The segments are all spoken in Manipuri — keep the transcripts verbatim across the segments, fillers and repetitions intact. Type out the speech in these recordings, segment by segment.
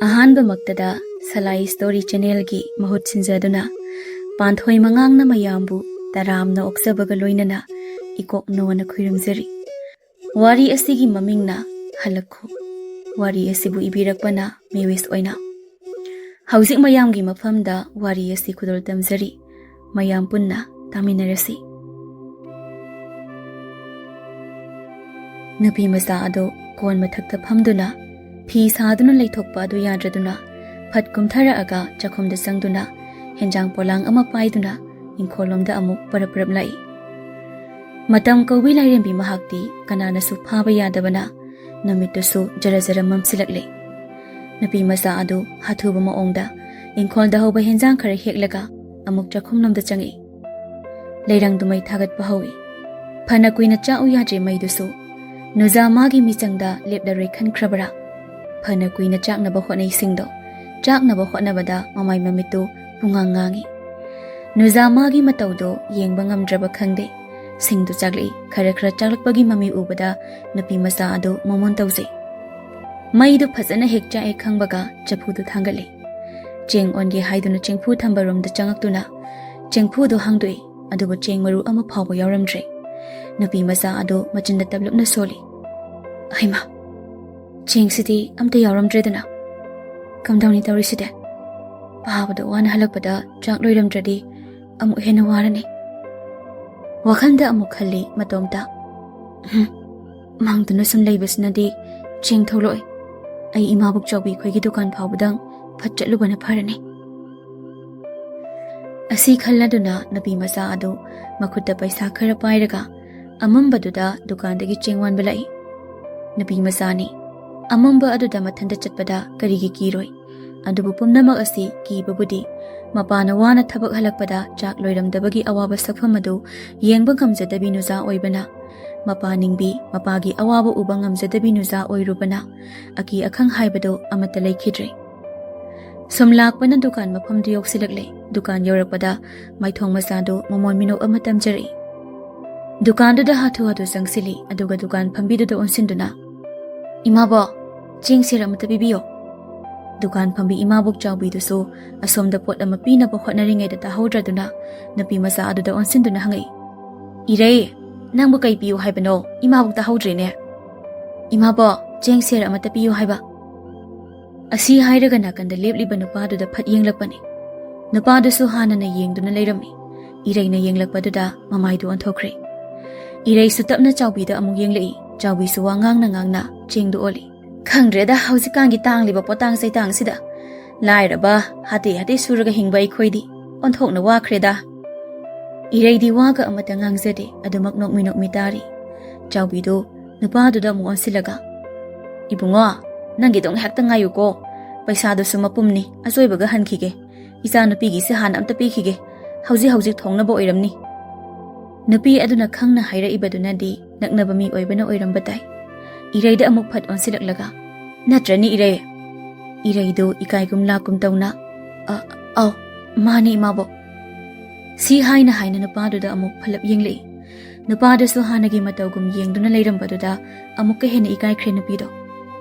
ꯑꯍꯥꯟꯕꯃꯛꯇꯗ ꯁꯂꯥꯏ ꯁ꯭ꯇꯣꯔꯤ ꯆꯦꯅꯦꯜꯒꯤ ꯃꯍꯨꯠ ꯁꯤꯟꯖꯗꯨꯅ ꯄꯥꯟꯊꯣꯏ ꯃꯉꯥꯡꯅ ꯃꯌꯥꯝꯕꯨ ꯇꯔꯥꯝꯅ ꯑꯣꯛꯆꯕꯒ ꯂꯣꯏꯅꯅ ꯏꯀꯣꯛ ꯅꯣꯟꯅ ꯈꯨꯔꯨꯝꯖꯔꯤ꯫ ꯋꯥꯔꯤ ꯑꯁꯤꯒꯤ ꯃꯃꯤꯡꯅ ꯍꯜꯂꯛꯈꯣ꯫ ꯋꯥꯔꯤ ꯑꯁꯤꯕꯨ ꯏꯕꯤꯔꯛꯄꯅ ꯃꯦꯋꯤꯁ ꯑꯣꯏꯅ꯫ ꯍꯧꯖꯤꯛ ꯃꯌꯥꯝꯒꯤ ꯃꯐꯝꯗ ꯋꯥꯔꯤ ꯑꯁꯤ ꯈꯨꯗꯣꯜ ꯇꯝꯖꯔꯤ꯫ ꯃꯌꯥꯝ ꯄꯨꯟꯅ ꯇꯥꯃꯤꯟꯅꯔꯁꯤ꯫ ꯅꯨꯄꯤ ꯃꯆꯥ ꯑꯗꯨ ꯀꯣꯟ ꯃꯊꯛꯇ ꯐꯝꯗꯨꯅ ꯐꯤ ꯁꯥꯗꯨꯅ ꯂꯩꯊꯣꯛꯄ ꯑꯗꯨ ꯌꯥꯗ꯭ꯔꯗꯨꯅ ꯐꯠ ꯀꯨꯝꯊꯔꯛꯑꯒ ꯆꯥꯛꯈꯨꯝꯗ ꯆꯪꯗꯨꯅ ꯍꯦꯟꯖꯥꯡ ꯄꯣꯂꯥꯡ ꯑꯃ ꯄꯥꯏꯗꯨꯅ ꯏꯪꯈꯣꯜꯂꯣꯝꯗ ꯑꯃꯨꯛ ꯄꯔꯞ ꯄꯔꯞ ꯂꯥꯛꯏ꯫ ꯃꯇꯝ ꯀꯧꯕꯤ ꯂꯥꯏꯔꯦꯝꯕꯤ ꯃꯍꯥꯛꯇꯤ ꯀꯅꯥꯅꯁꯨ ꯐꯥꯕ ꯌꯥꯗꯕꯅ ꯅꯨꯃꯤꯠꯇꯨꯁꯨ ꯖꯔ ꯖꯔ ꯃꯝꯁꯤꯜꯂꯛꯂꯦ꯫ ꯅꯨꯄꯤ ꯃꯆꯥ ꯑꯗꯨ ꯍꯥꯊꯨꯕ ꯃꯑꯣꯡꯗ ꯏꯪꯈꯣꯜꯗ ꯍꯧꯕ ꯍꯦꯟꯖꯥꯡ ꯈꯔ ꯍꯦꯛꯂꯒ ꯑꯃꯨꯛ ꯆꯥꯛꯈꯨꯝꯂꯣꯝꯗ ꯆꯪꯉꯛꯏ꯫ ꯂꯩꯔꯪꯗꯨ ꯃꯩ ꯊꯥꯒꯠꯄ ꯍꯧꯏ꯫ ꯐꯅ ꯀꯨꯏꯅ ꯆꯥꯛꯎ ꯌꯥꯗ꯭ꯔꯦ ꯃꯩꯗꯨꯁꯨ꯫ ꯅꯨꯖꯥ ꯃꯥꯒꯤ ꯃꯤꯆꯪꯗ ꯂꯦꯞꯂꯔꯣꯏ ꯈꯟꯈ꯭ꯔꯕꯔꯥ? ꯐꯅ ꯀꯨꯏꯅ ꯆꯥꯛꯅꯕ ꯍꯣꯠꯅꯩꯁꯤꯡꯗꯣ ꯆꯥꯛꯅꯕ ꯍꯣꯠꯅꯕꯗ ꯃꯃꯥꯏ ꯃꯃꯤꯠꯇꯨ ꯄꯨꯡꯉꯥꯡ ꯉꯥꯡꯏ꯫ ꯅꯨꯖꯥ ꯃꯥꯒꯤ ꯃꯇꯧꯗꯣ ꯌꯦꯡꯕ ꯉꯝꯗ꯭ꯔꯕ ꯈꯪꯗꯦ꯫ ꯁꯤꯡꯗꯨ ꯆꯥꯛꯂꯛꯏ꯫ ꯈꯔ ꯈꯔ ꯆꯥꯛꯂꯛꯄꯒꯤ ꯃꯃꯤ ꯎꯕꯗ ꯅꯨꯄꯤ ꯃꯆꯥ ꯑꯗꯨ ꯃꯣꯃꯣꯟ ꯇꯧꯖꯩ꯫ ꯃꯩꯗꯨ ꯐꯖꯅ ꯍꯦꯛ ꯆꯥꯛꯑꯦ ꯈꯪꯕꯒ ꯆꯐꯨꯗꯨ ꯊꯥꯡꯒꯠꯂꯦ꯫ ꯆꯦꯡ ꯑꯣꯟꯒꯦ ꯍꯥꯏꯗꯨꯅ ꯆꯦꯡꯐꯨ ꯊꯝꯕ ꯔꯣꯝꯗ ꯆꯪꯉꯛꯇꯨꯅ ꯆꯦꯡꯐꯨꯗꯨ ꯍꯥꯡꯗꯣꯛꯏ꯫ ꯑꯗꯨꯕꯨ ꯆꯦꯡ ꯃꯔꯨ ꯑꯃ ꯐꯥꯎꯕ ꯌꯥꯎꯔꯝꯗ꯭ꯔꯦ꯫ ꯅꯨꯄꯤ ꯃꯆꯥ ꯑꯗꯨ ꯃꯆꯤꯟꯗ ꯇꯞꯂꯞꯅ ꯁꯣꯜꯂꯤ꯫ "ꯍꯩꯃꯥ, ꯆꯦꯡꯁꯤꯗꯤ ꯑꯝꯇ ꯌꯥꯎꯔꯝꯗ꯭ꯔꯦꯗꯅ꯫ ꯀꯝꯗꯧꯅꯤ ꯇꯧꯔꯤꯁꯤꯗꯤ? ꯄꯥꯕꯗ ꯋꯥꯅ ꯍꯜꯂꯛꯄꯗ ꯆꯥꯛ ꯂꯣꯏꯔꯝꯗ꯭ꯔꯗꯤ ꯑꯃꯨꯛ ꯍꯦꯟꯅ ꯋꯥꯔꯅꯤ꯫" ꯋꯥꯈꯜꯗ ꯑꯃꯨꯛ ꯈꯜꯂꯤ ꯃꯇꯣꯝꯇ꯫ "ꯎꯝ, ꯃꯥꯡꯗꯨꯅ ꯁꯨꯝ ꯂꯩꯕꯁꯤꯅꯗꯤ ꯆꯦꯡ ꯊꯣꯛꯂꯛꯑꯣꯏ꯫ ꯑꯩ ꯏꯃꯥꯕꯣꯛ ꯆꯥꯎꯕꯤ ꯑꯩꯈꯣꯏꯒꯤ ꯗꯨꯀꯥꯟ ꯐꯥꯎꯕꯗꯪ ꯐꯠ ꯆꯠꯂꯨꯕꯅ ꯐꯔꯅꯤ꯫" ꯑꯁꯤ ꯈꯜꯂꯗꯨꯅ ꯅꯨꯄꯤ ꯃꯆꯥ ꯑꯗꯨ ꯃꯈꯨꯠꯇ ꯄꯩꯁꯥ ꯈꯔ ꯄꯥꯏꯔꯒ ꯑꯃꯝꯕꯗꯨꯗ ꯗꯨꯀꯥꯟꯗꯒꯤ ꯆꯦꯡ ꯋꯥꯟꯕ ꯂꯥꯛꯏ꯫ ꯅꯨꯄꯤ ꯃꯆꯥꯅꯤ꯫ ꯑꯃꯝꯕ ꯑꯗꯨꯗ ꯃꯊꯟꯇ ꯆꯠꯄꯗ ꯀꯔꯤꯒꯤ ꯀꯤꯔꯣꯏ? ꯑꯗꯨꯕꯨ ꯄꯨꯝꯅꯃꯛ ꯑꯁꯤ ꯀꯤꯕꯕꯨꯗꯤ ꯃꯄꯥꯅ ꯋꯥꯅ ꯊꯕꯛ ꯍꯜꯂꯛꯄꯗ ꯆꯥꯛ ꯂꯣꯏꯔꯝꯗꯕꯒꯤ ꯑꯋꯥꯕ ꯁꯛꯐꯝ ꯑꯗꯨ ꯌꯦꯡꯕ ꯉꯝꯖꯗꯕꯤ ꯅꯨꯖꯥ ꯑꯣꯏꯕꯅ, ꯃꯄꯥ ꯅꯤꯡꯕꯤ, ꯃꯄꯥꯒꯤ ꯑꯋꯥꯕ ꯎꯕ ꯉꯝꯖꯗꯕꯤ ꯅꯨꯖꯥ ꯑꯣꯏꯔꯨꯕꯅ, ꯑꯀꯤ ꯑꯈꯪ ꯍꯥꯏꯕꯗꯨ ꯑꯃꯠꯇ ꯂꯩꯈꯤꯗ꯭ꯔꯦ꯫ ꯁꯨꯝ ꯂꯥꯛꯄꯅ ꯗꯨꯀꯥꯟ ꯃꯐꯝꯗꯨ ꯌꯧꯁꯤꯜꯂꯛꯂꯦ꯫ ꯗꯨꯀꯥꯟ ꯌꯧꯔꯛꯄꯗ ꯃꯥꯏꯊꯣꯡ ꯃꯆꯥꯗꯨ ꯃꯃꯣꯟ ꯃꯤꯅꯣꯛ ꯑꯃ ꯇꯝꯖꯔꯛꯏ꯫ ꯗꯨꯀꯥꯟꯗꯨꯗ ꯍꯥꯊꯨ ꯍꯥꯊꯨ ꯆꯪꯁꯤꯜꯂꯤ, ꯑꯗꯨꯒ ꯗꯨꯀꯥꯟ ꯐꯝꯕꯤꯗꯨꯗ ꯑꯣꯟꯁꯤꯟꯗꯨꯅ, "ꯏꯃꯥꯕꯣ, ꯆꯦꯡ ꯁꯦꯔ ꯑꯃꯇ ꯄꯤꯕꯤꯌꯣ꯫" ꯗꯨꯀꯥꯟ ꯐꯝꯕꯤ ꯏꯃꯥꯕꯣꯛ ꯆꯥꯎꯕꯤꯗꯨꯁꯨ ꯑꯁꯣꯝꯗ ꯄꯣꯠ ꯑꯃ ꯄꯤꯅꯕ ꯍꯣꯠꯅꯔꯤꯉꯩꯗ ꯇꯥꯍꯧꯗ꯭ꯔꯗꯨꯅ ꯅꯨꯄꯤ ꯃꯆꯥ ꯑꯗꯨꯗ ꯑꯣꯟꯁꯤꯟꯗꯨꯅ ꯍꯪꯉꯛꯏ, "ꯏꯔꯩ, ꯅꯪꯕꯨ ꯀꯩ ꯄꯤꯌꯨ ꯍꯥꯏꯕꯅꯣ? ꯏꯃꯥꯕꯣꯛ ꯇꯥꯍꯧꯗ꯭ꯔꯦꯅꯦ꯫" "ꯏꯃꯥꯕꯣꯛ, ꯆꯦꯡ ꯁꯦꯔ ꯑꯃꯠꯇ ꯄꯤꯌꯨ ꯍꯥꯏꯕ꯫" ꯑꯁꯤ ꯍꯥꯏꯔꯒ ꯅꯥꯀꯟꯗ ꯂꯦꯞꯂꯤꯕ ꯅꯨꯄꯥꯗꯨꯗ ꯐꯠ ꯌꯦꯡꯂꯛꯄꯅꯤ꯫ ꯅꯨꯄꯥꯗꯨꯁꯨ ꯍꯥꯟꯅꯅ ꯌꯦꯡꯗꯨꯅ ꯂꯩꯔꯝꯃꯤ꯫ ꯏꯔꯩꯅ ꯌꯦꯡꯂꯛꯄꯗꯨꯗ ꯃꯃꯥꯏꯗꯨ ꯑꯣꯟꯊꯣꯛꯈ꯭ꯔꯦ꯫ ꯏꯔꯩꯁꯨ ꯇꯞꯅ ꯆꯥꯎꯕꯤꯗ ꯑꯃꯨꯛ ꯌꯦꯡꯂꯛꯏ꯫ ꯆꯥꯎꯕꯤꯁꯨ ꯋꯥ ꯉꯥꯡꯅ ꯉꯥꯡꯅ ꯆꯦꯡꯗꯨ ꯑꯣꯜꯂꯤ꯫ "ꯈꯪꯗ꯭ꯔꯦꯗ, ꯍꯧꯖꯤꯛꯀꯥꯟꯒꯤ ꯇꯥꯡꯂꯤꯕ ꯄꯣꯠꯇꯥꯡ ꯆꯩꯇꯥꯡꯁꯤꯗ ꯂꯥꯏꯔꯕ, ꯍꯥꯇꯦ ꯍꯥꯇꯦ ꯁꯨꯔꯒ ꯍꯤꯡꯕ ꯑꯩꯈꯣꯏꯗꯤ ꯑꯣꯟꯊꯣꯛꯅ ꯋꯥꯈ꯭ꯔꯦꯗ꯫" ꯏꯔꯩꯗꯤ ꯋꯥꯒ ꯑꯃꯠꯇ ꯉꯥꯡꯖꯗꯦ, ꯑꯗꯨꯃꯛ ꯅꯣꯛꯃꯤ ꯅꯣꯛꯃꯤ ꯇꯥꯔꯤ꯫ ꯆꯥꯎꯕꯤꯗꯨ ꯅꯨꯄꯥꯗꯨꯗ ꯑꯃꯨꯛ ꯑꯣꯟꯁꯤꯜꯂꯒ, "ꯏꯕꯨꯡꯉꯣ, ꯅꯪꯒꯤꯗꯣ ꯉꯥꯏꯍꯥꯛꯇ ꯉꯥꯏꯌꯨꯀꯣ꯫ ꯄꯩꯁꯥꯗꯨꯁꯨ ꯃꯄꯨꯝꯅꯤ, ꯑꯆꯣꯏꯕꯒ ꯍꯟꯈꯤꯒꯦ꯫ ꯏꯆꯥꯅꯨꯄꯤꯒꯤꯁꯦ ꯍꯥꯟꯅ ꯑꯝꯇ ꯄꯤꯈꯤꯒꯦ꯫ ꯍꯧꯖꯤꯛ ꯍꯧꯖꯤꯛ ꯊꯣꯡꯅꯕ ꯑꯣꯏꯔꯝꯅꯤ꯫" ꯅꯨꯄꯤ ꯑꯗꯨꯅ ꯈꯪꯅ ꯍꯥꯏꯔꯛꯏꯕꯗꯨꯅꯗꯤ ꯅꯛꯅꯕ ꯃꯤ ꯑꯣꯏꯕꯅ ꯑꯣꯏꯔꯝꯕ ꯇꯥꯏ꯫ ꯏꯔꯩꯗ ꯑꯃꯨꯛ ꯐꯠ ꯑꯣꯟꯁꯤꯜꯂꯛꯂꯒ, "ꯅꯠꯇ꯭ꯔꯅꯤ ꯏꯔꯩ?" ꯏꯔꯩꯗꯨ ꯏꯀꯥꯏꯒꯨꯝ ꯂꯥꯛꯀꯨꯝ ꯇꯧꯅ, "ꯑ, ꯑꯧ, ꯃꯥꯅꯤ ꯏꯃꯥꯕꯣꯛ꯫" ꯁꯤ ꯍꯥꯏꯅ ꯍꯥꯏꯅ ꯅꯨꯄꯥꯗꯨꯗ ꯑꯃꯨꯛ ꯐꯠꯂꯞ ꯌꯦꯡꯂꯛꯏ꯫ ꯅꯨꯄꯥꯗꯨꯁꯨ ꯍꯥꯟꯅꯒꯤ ꯃꯇꯧꯒꯨꯝ ꯌꯦꯡꯗꯨꯅ ꯂꯩꯔꯝꯕꯗꯨꯗ ꯑꯃꯨꯛꯀ ꯍꯦꯟꯅ ꯏꯀꯥꯏꯈ꯭ꯔꯦ ꯅꯨꯄꯤꯗꯣ꯫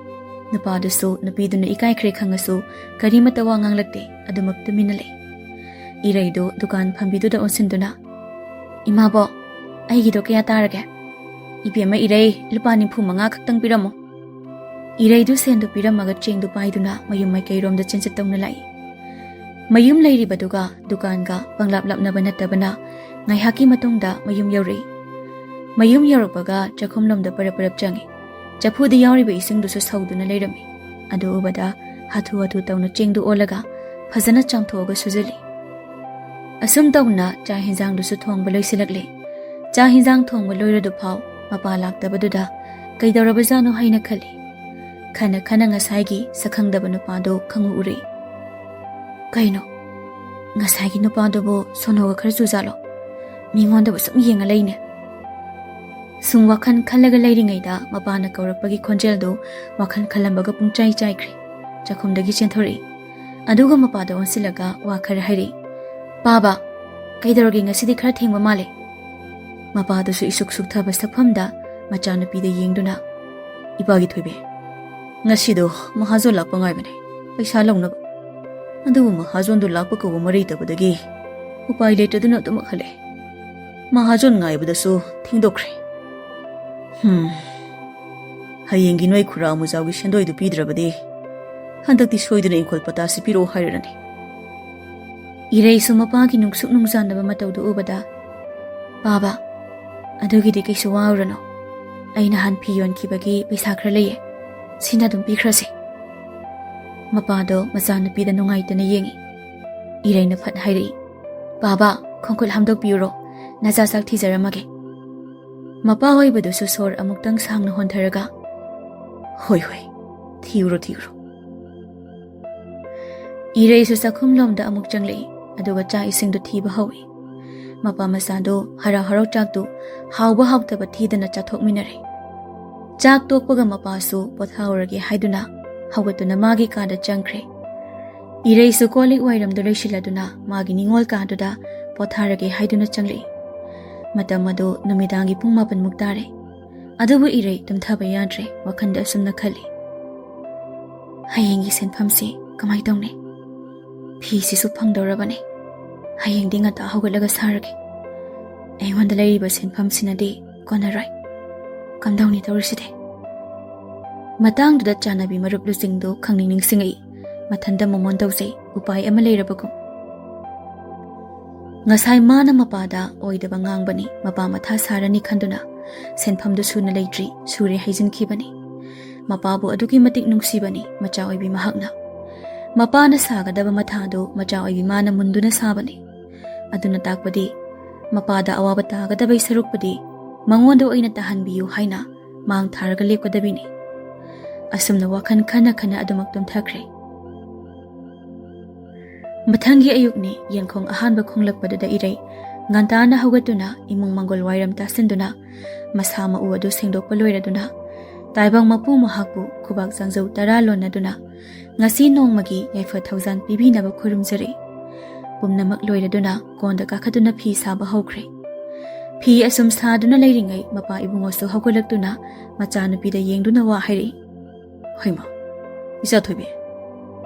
ꯅꯨꯄꯥꯗꯨꯁꯨ ꯅꯨꯄꯤꯗꯨꯅ ꯏꯀꯥꯏꯈ꯭ꯔꯦ ꯈꯪꯉꯁꯨ ꯀꯔꯤꯃꯠꯇ ꯋꯥ ꯉꯥꯡꯂꯛꯇꯦ, ꯑꯗꯨꯃꯛ ꯇꯨꯃꯤꯟꯅ ꯂꯩ꯫ ꯏꯔꯩꯗꯨ ꯗꯨꯀꯥꯟ ꯐꯝꯕꯤꯗꯨꯗ ꯑꯣꯟꯁꯤꯟꯗꯨꯅ, "ꯏꯃꯥꯕꯣꯛ, ꯑꯩꯒꯤꯗꯣ ꯀꯌꯥ ꯇꯥꯔꯒꯦ?" "ꯏꯕꯦꯝꯃ ꯏꯔꯩ, ꯂꯨꯄꯥ ꯅꯤꯐꯨ ꯃꯉꯥ ꯈꯛꯇꯪ ꯄꯤꯔꯝꯃꯣ꯫" ꯏꯔꯩꯗꯨ ꯁꯦꯟꯗꯨ ꯄꯤꯔꯝꯃꯒ ꯆꯦꯡꯗꯨ ꯄꯥꯏꯗꯨꯅ ꯃꯌꯨꯝ ꯃꯥꯏꯀꯩꯔꯣꯝꯗ ꯆꯦꯟꯆꯠ ꯇꯧꯅ ꯂꯥꯛꯏ꯫ ꯃꯌꯨꯝ ꯂꯩꯔꯤꯕꯗꯨꯒ ꯗꯨꯀꯥꯟꯒ ꯄꯪꯂꯥꯞ ꯂꯥꯞꯅꯕ ꯅꯠꯇꯕꯅ ꯉꯥꯏꯍꯥꯛꯀꯤ ꯃꯇꯨꯡꯗ ꯃꯌꯨꯝ ꯌꯧꯔꯛꯏ꯫ ꯃꯌꯨꯝ ꯌꯧꯔꯛꯄꯒ ꯆꯥꯛꯈꯨꯝꯂꯣꯝꯗ ꯄꯔꯞ ꯄꯔꯞ ꯆꯪꯉꯤ꯫ ꯆꯐꯨꯗ ꯌꯥꯎꯔꯤꯕ ꯏꯁꯤꯡꯗꯨꯁꯨ ꯁꯧꯗꯨꯅ ꯂꯩꯔꯝꯃꯤ꯫ ꯑꯗꯨ ꯎꯕꯗ ꯍꯥꯊꯨ ꯍꯥꯊꯨ ꯇꯧꯅ ꯆꯦꯡꯗꯨ ꯑꯣꯜꯂꯒ ꯐꯖꯅ ꯆꯥꯝꯊꯣꯛꯑꯒ ꯁꯨꯖꯜꯂꯤ꯫ ꯑꯁꯨꯝ ꯇꯧꯅ ꯆꯥꯛ ꯍꯦꯟꯖꯥꯡꯗꯨꯁꯨ ꯊꯣꯡꯕ ꯂꯣꯏꯁꯤꯜꯂꯛꯂꯦ꯫ ꯆꯥꯛ ꯍꯦꯟꯖꯥꯡ ꯊꯣꯡꯕ ꯂꯣꯏꯔꯗꯨꯐꯥꯎ ꯃꯄꯥ ꯂꯥꯛꯇꯕꯗꯨꯗ ꯀꯩꯗꯧꯔꯕꯖꯥꯠꯅꯣ ꯍꯥꯏꯅ ꯈꯜꯂꯤ꯫ ꯈꯅ ꯈꯅ ꯉꯁꯥꯏꯒꯤ ꯁꯛꯈꯪꯗꯕ ꯅꯨꯄꯥꯗꯣ ꯈꯪꯎ ꯎꯔꯦ꯫ "ꯀꯩꯅꯣ, ꯉꯁꯥꯏꯒꯤ ꯅꯨꯄꯥꯗꯨꯕꯨ ꯁꯣꯅꯣꯒ ꯈꯔ ꯆꯨꯖꯥꯠꯂꯣ? ꯃꯤꯉꯣꯟꯗꯕꯨ ꯁꯨꯝ ꯌꯦꯡꯉ ꯂꯩꯅꯦ꯫" ꯁꯨꯝ ꯋꯥꯈꯜ ꯈꯜꯂꯒ ꯂꯩꯔꯤꯉꯩꯗ ꯃꯄꯥꯅ ꯀꯧꯔꯛꯄꯒꯤ ꯈꯣꯟꯖꯦꯜꯗꯨ ꯋꯥꯈꯜ ꯈꯜꯂꯝꯕꯒ ꯄꯨꯡꯆꯥꯏ ꯆꯥꯏꯈ꯭ꯔꯦ꯫ ꯆꯥꯛꯈꯨꯝꯗꯒꯤ ꯆꯦꯟꯊꯣꯔꯛꯏ꯫ ꯑꯗꯨꯒ ꯃꯄꯥꯗ ꯑꯣꯟꯁꯤꯜꯂꯒ ꯋꯥ ꯈꯔ ꯍꯥꯏꯔꯛꯏ꯫ "ꯄꯥꯕ, ꯀꯩꯗꯧꯔꯒꯦ, ꯉꯁꯤꯗꯤ ꯈꯔ ꯊꯦꯡꯕ ꯃꯥꯜꯂꯦ?" ꯃꯄꯥꯗꯨꯁꯨ ꯏꯁꯨꯛ ꯁꯨꯛꯊꯕ ꯁꯛꯐꯝꯗ ꯃꯆꯥꯅꯨꯄꯤꯗ ꯌꯦꯡꯗꯨꯅ, "ꯏꯄꯥꯒꯤ ꯊꯣꯏꯕꯤ, ꯉꯁꯤꯗꯣ ꯃꯍꯥꯖꯣꯟ ꯂꯥꯛꯄ ꯉꯥꯏꯕꯅꯦ꯫ ꯄꯩꯁꯥ ꯂꯧꯅꯕ꯫ ꯑꯗꯨꯕꯨ ꯃꯍꯥꯖꯣꯟꯗꯨ ꯂꯥꯛꯄ ꯀꯧꯕ ꯃꯔꯩꯇꯕꯗꯒꯤ ꯎꯄꯥꯏ ꯂꯩꯇꯗꯨꯅ ꯑꯗꯨꯃꯛ ꯍꯜꯂꯦ꯫ ꯃꯍꯥꯖꯣꯟ ꯉꯥꯏꯕꯗꯁꯨ ꯊꯦꯡꯗꯣꯛꯈ꯭ꯔꯦ꯫ ꯍꯝ꯫ ꯍꯌꯦꯡꯒꯤ ꯅꯣꯏ ꯈꯨꯔꯥ ꯃꯨꯖꯥꯎꯒꯤ ꯁꯦꯟꯗꯣꯏꯗꯨ ꯄꯤꯗ꯭ꯔꯕꯗꯤ ꯍꯟꯗꯛꯇꯤ ꯁꯣꯏꯗꯅ ꯏꯪꯈꯣꯜ ꯄꯇꯥꯁꯤ ꯄꯤꯔꯛꯑꯣ ꯍꯥꯏꯔꯅꯤ꯫ ꯏꯔꯩꯁꯨ ꯃꯄꯥꯒꯤ ꯅꯨꯡꯁꯨꯛ ꯅꯨꯡꯖꯥꯟꯅꯕ ꯃꯇꯧꯗꯨ ꯎꯕꯗ, "ꯄꯥꯕ, ꯑꯗꯨꯒꯤꯗꯤ ꯀꯩꯁꯨ ꯋꯥꯔꯨꯔꯅꯨ꯫ ꯑꯩ ꯅꯍꯥꯟ ꯐꯤ ꯌꯣꯟꯈꯤꯕꯒꯤ ꯄꯩꯁꯥ ꯈꯔ ꯂꯩꯌꯦ꯫ ꯁꯤꯅ ꯑꯗꯨꯝ ꯄꯤꯈ꯭ꯔꯁꯦ꯫" ꯃꯄꯥꯗꯣ ꯃꯆꯥꯅꯨꯄꯤꯗ ꯅꯨꯡꯉꯥꯏꯇꯅ ꯌꯦꯡꯉꯤ꯫ ꯏꯔꯩꯅ ꯐꯠ ꯍꯥꯏꯔꯛꯏ, "ꯄꯥꯕ, ꯈꯣꯡꯈꯨꯠ ꯍꯥꯝꯗꯣꯛꯄꯤꯌꯨꯔꯣ? ꯅꯆꯥ ꯆꯥꯛ ꯊꯤꯖꯔꯝꯃꯒꯦ꯫" ꯃꯄꯥ ꯑꯣꯏꯕꯗꯨꯁꯨ ꯁꯣꯔ ꯑꯃꯨꯛꯇꯪ ꯁꯥꯡꯅ ꯍꯣꯟꯊꯔꯒ, "ꯍꯣꯏ, ꯍꯣꯏ, ꯊꯤꯔꯨꯔꯣ, ꯊꯤꯔꯨꯔꯣ꯫" ꯏꯔꯩꯁꯨ ꯆꯥꯛꯈꯨꯝꯂꯣꯝꯗ ꯑꯃꯨꯛ ꯆꯪꯂꯛꯏ, ꯑꯗꯨꯒ ꯆꯥꯛ ꯏꯁꯤꯡꯗꯨ ꯊꯤꯕ ꯍꯧꯏ꯫ ꯃꯄꯥ ꯃꯆꯥꯗꯨ ꯍꯔꯥꯎ ꯍꯔꯥꯎ ꯆꯥꯛꯇꯨ ꯍꯥꯎꯕ ꯍꯥꯎꯇꯕ ꯊꯤꯗꯅ ꯆꯥꯊꯣꯛꯃꯤꯟꯅꯔꯦ꯫ ꯆꯥꯛ ꯇꯣꯛꯄꯒ ꯃꯄꯥꯁꯨ ꯄꯣꯊꯥꯍꯧꯔꯒꯦ ꯍꯥꯏꯗꯨꯅ ꯍꯧꯒꯠꯇꯨꯅ ꯃꯥꯒꯤ ꯀꯥꯗ ꯆꯪꯈ꯭ꯔꯦ꯫ ꯏꯔꯩꯁꯨ ꯀꯣꯜ ꯂꯤꯛ ꯋꯥꯏꯔꯝꯗꯨ ꯂꯣꯏꯁꯤꯜꯂꯗꯨꯅ ꯃꯥꯒꯤ ꯅꯤꯡꯉꯣꯜ ꯀꯥꯗꯨꯗ ꯄꯣꯊꯥꯔꯒꯦ ꯍꯥꯏꯗꯨꯅ ꯆꯪꯂꯛꯏ꯫ ꯃꯇꯝ ꯑꯗꯨ ꯅꯨꯃꯤꯗꯥꯡꯒꯤ ꯄꯨꯡ ꯃꯥꯄꯟꯃꯨꯛ ꯇꯥꯔꯦ꯫ ꯑꯗꯨꯕꯨ ꯏꯔꯩ ꯇꯨꯝꯊꯕ ꯌꯥꯗ꯭ꯔꯦ, ꯋꯥꯈꯜꯗ ꯑꯁꯨꯝꯅ ꯈꯜꯂꯤ, "ꯍꯌꯦꯡꯒꯤ ꯁꯦꯟꯐꯝꯁꯤ ꯀꯃꯥꯏ ꯇꯧꯅꯤ? ꯐꯤꯁꯤꯁꯨ ꯐꯪꯗꯧꯔꯕꯅꯤ꯫ ꯍꯌꯦꯡꯗꯤ ꯉꯟꯇꯥ ꯍꯧꯒꯠꯂꯒ ꯁꯥꯔꯒꯦ꯫ ꯑꯩꯉꯣꯟꯗ ꯂꯩꯔꯤꯕ ꯁꯦꯟꯐꯝꯁꯤꯅꯗꯤ ꯀꯣꯟꯅꯔꯣꯏ꯫ ꯀꯝꯗꯧꯅꯤ ꯇꯧꯔꯤꯁꯤꯗꯤ?" ꯃꯇꯥꯡꯗꯨꯗ ꯆꯥꯟꯅꯕꯤ ꯃꯔꯨꯞ ꯂꯨꯆꯤꯡꯗꯨ ꯈꯪꯅꯤꯡ ꯅꯤꯡꯁꯤꯡꯉꯛꯏ꯫ ꯃꯊꯟꯇ ꯃꯣꯃꯣꯟ ꯇꯧꯖꯩ, ꯎꯄꯥꯏ ꯑꯃ ꯂꯩꯔꯕꯒꯨꯝ꯫ ꯉꯁꯥꯏ ꯃꯥꯅ ꯃꯄꯥꯗ ꯑꯣꯏꯗꯕ ꯉꯥꯡꯕꯅꯤ, ꯃꯄꯥ ꯃꯊꯥ ꯁꯥꯔꯅꯤ ꯈꯟꯗꯨꯅ ꯁꯦꯟꯐꯝꯗꯨ ꯁꯨꯅ ꯂꯩꯇ꯭ꯔꯤ, ꯁꯨꯔꯦ ꯍꯥꯏꯖꯤꯟꯈꯤꯕꯅꯤ꯫ ꯃꯄꯥꯕꯨ ꯑꯗꯨꯛꯀꯤ ꯃꯇꯤꯛ ꯅꯨꯡꯁꯤꯕꯅꯤ ꯃꯆꯥ ꯑꯣꯏꯕꯤ ꯃꯍꯥꯛꯅ꯫ ꯃꯄꯥꯅ ꯁꯥꯒꯗꯕ ꯃꯊꯥꯗꯨ ꯃꯆꯥ ꯑꯣꯏꯕꯤ ꯃꯥꯅ ꯃꯨꯟꯗꯨꯅ ꯁꯥꯕꯅꯤ꯫ ꯑꯗꯨꯅ ꯇꯥꯛꯄꯗꯤ ꯃꯄꯥꯗ ꯑꯋꯥꯕ ꯇꯥꯒꯗꯕꯩ ꯁꯔꯨꯛꯄꯨꯗꯤ ꯃꯉꯣꯟꯗ ꯑꯣꯏꯅ ꯇꯥꯍꯟꯕꯤꯌꯨ ꯍꯥꯏꯅ ꯃꯥꯡ ꯊꯥꯔꯒ ꯂꯦꯞꯀꯗꯕꯤꯅꯤ꯫ ꯑꯁꯨꯝꯅ ꯋꯥꯈꯜ ꯈꯟꯅ ꯈꯟꯅ ꯑꯗꯨꯃꯛ ꯇꯨꯝꯊꯈ꯭ꯔꯦ꯫ ꯃꯊꯪꯒꯤ ꯑꯌꯨꯛꯅꯤ, ꯌꯦꯟꯈꯣꯡ ꯑꯍꯥꯟꯕ ꯈꯣꯡꯂꯛꯄꯗꯨꯗ ꯏꯔꯩ ꯉꯟꯇꯥꯅ ꯍꯧꯒꯠꯇꯨꯅ ꯏꯃꯨꯡ ꯃꯪꯒꯣꯜ ꯋꯥꯏꯔꯝ ꯇꯥꯁꯤꯟꯗꯨꯅ ꯃꯁꯥ ꯃꯎ ꯑꯗꯨ ꯁꯦꯡꯗꯣꯛꯄ ꯂꯣꯏꯔꯗꯨꯅ ꯇꯥꯏꯕꯪ ꯃꯄꯨ ꯃꯍꯥꯛꯄꯨ ꯈꯨꯕꯥꯛ ꯆꯥꯡꯖꯧ ꯇꯔꯥ ꯂꯣꯟꯅꯗꯨꯅ ꯉꯁꯤ ꯅꯣꯡꯃꯒꯤ ꯌꯥꯏꯐ ꯊꯧꯖꯥꯟ ꯄꯤꯕꯤꯅꯕ ꯈꯨꯔꯨꯝꯖꯔꯤ꯫ ꯄꯨꯝꯅꯃꯛ ꯂꯣꯏꯔꯗꯨꯅ ꯀꯣꯟꯗ ꯀꯥꯈꯠꯇꯨꯅ ꯐꯤ ꯁꯥꯕ ꯍꯧꯈ꯭ꯔꯦ꯫ ꯐꯤ ꯑꯁꯨꯝ ꯁꯥꯗꯨꯅ ꯂꯩꯔꯤꯉꯩ ꯃꯄꯥ ꯏꯕꯨꯡꯉꯣꯁꯨ ꯍꯧꯒꯠꯂꯛꯇꯨꯅ ꯃꯆꯥꯅꯨꯄꯤꯗ ꯌꯦꯡꯗꯨꯅ ꯋꯥ ꯍꯥꯏꯔꯛꯏ꯫ "ꯍꯣꯏꯃ, ꯏꯆꯥ ꯊꯣꯏꯕꯤ,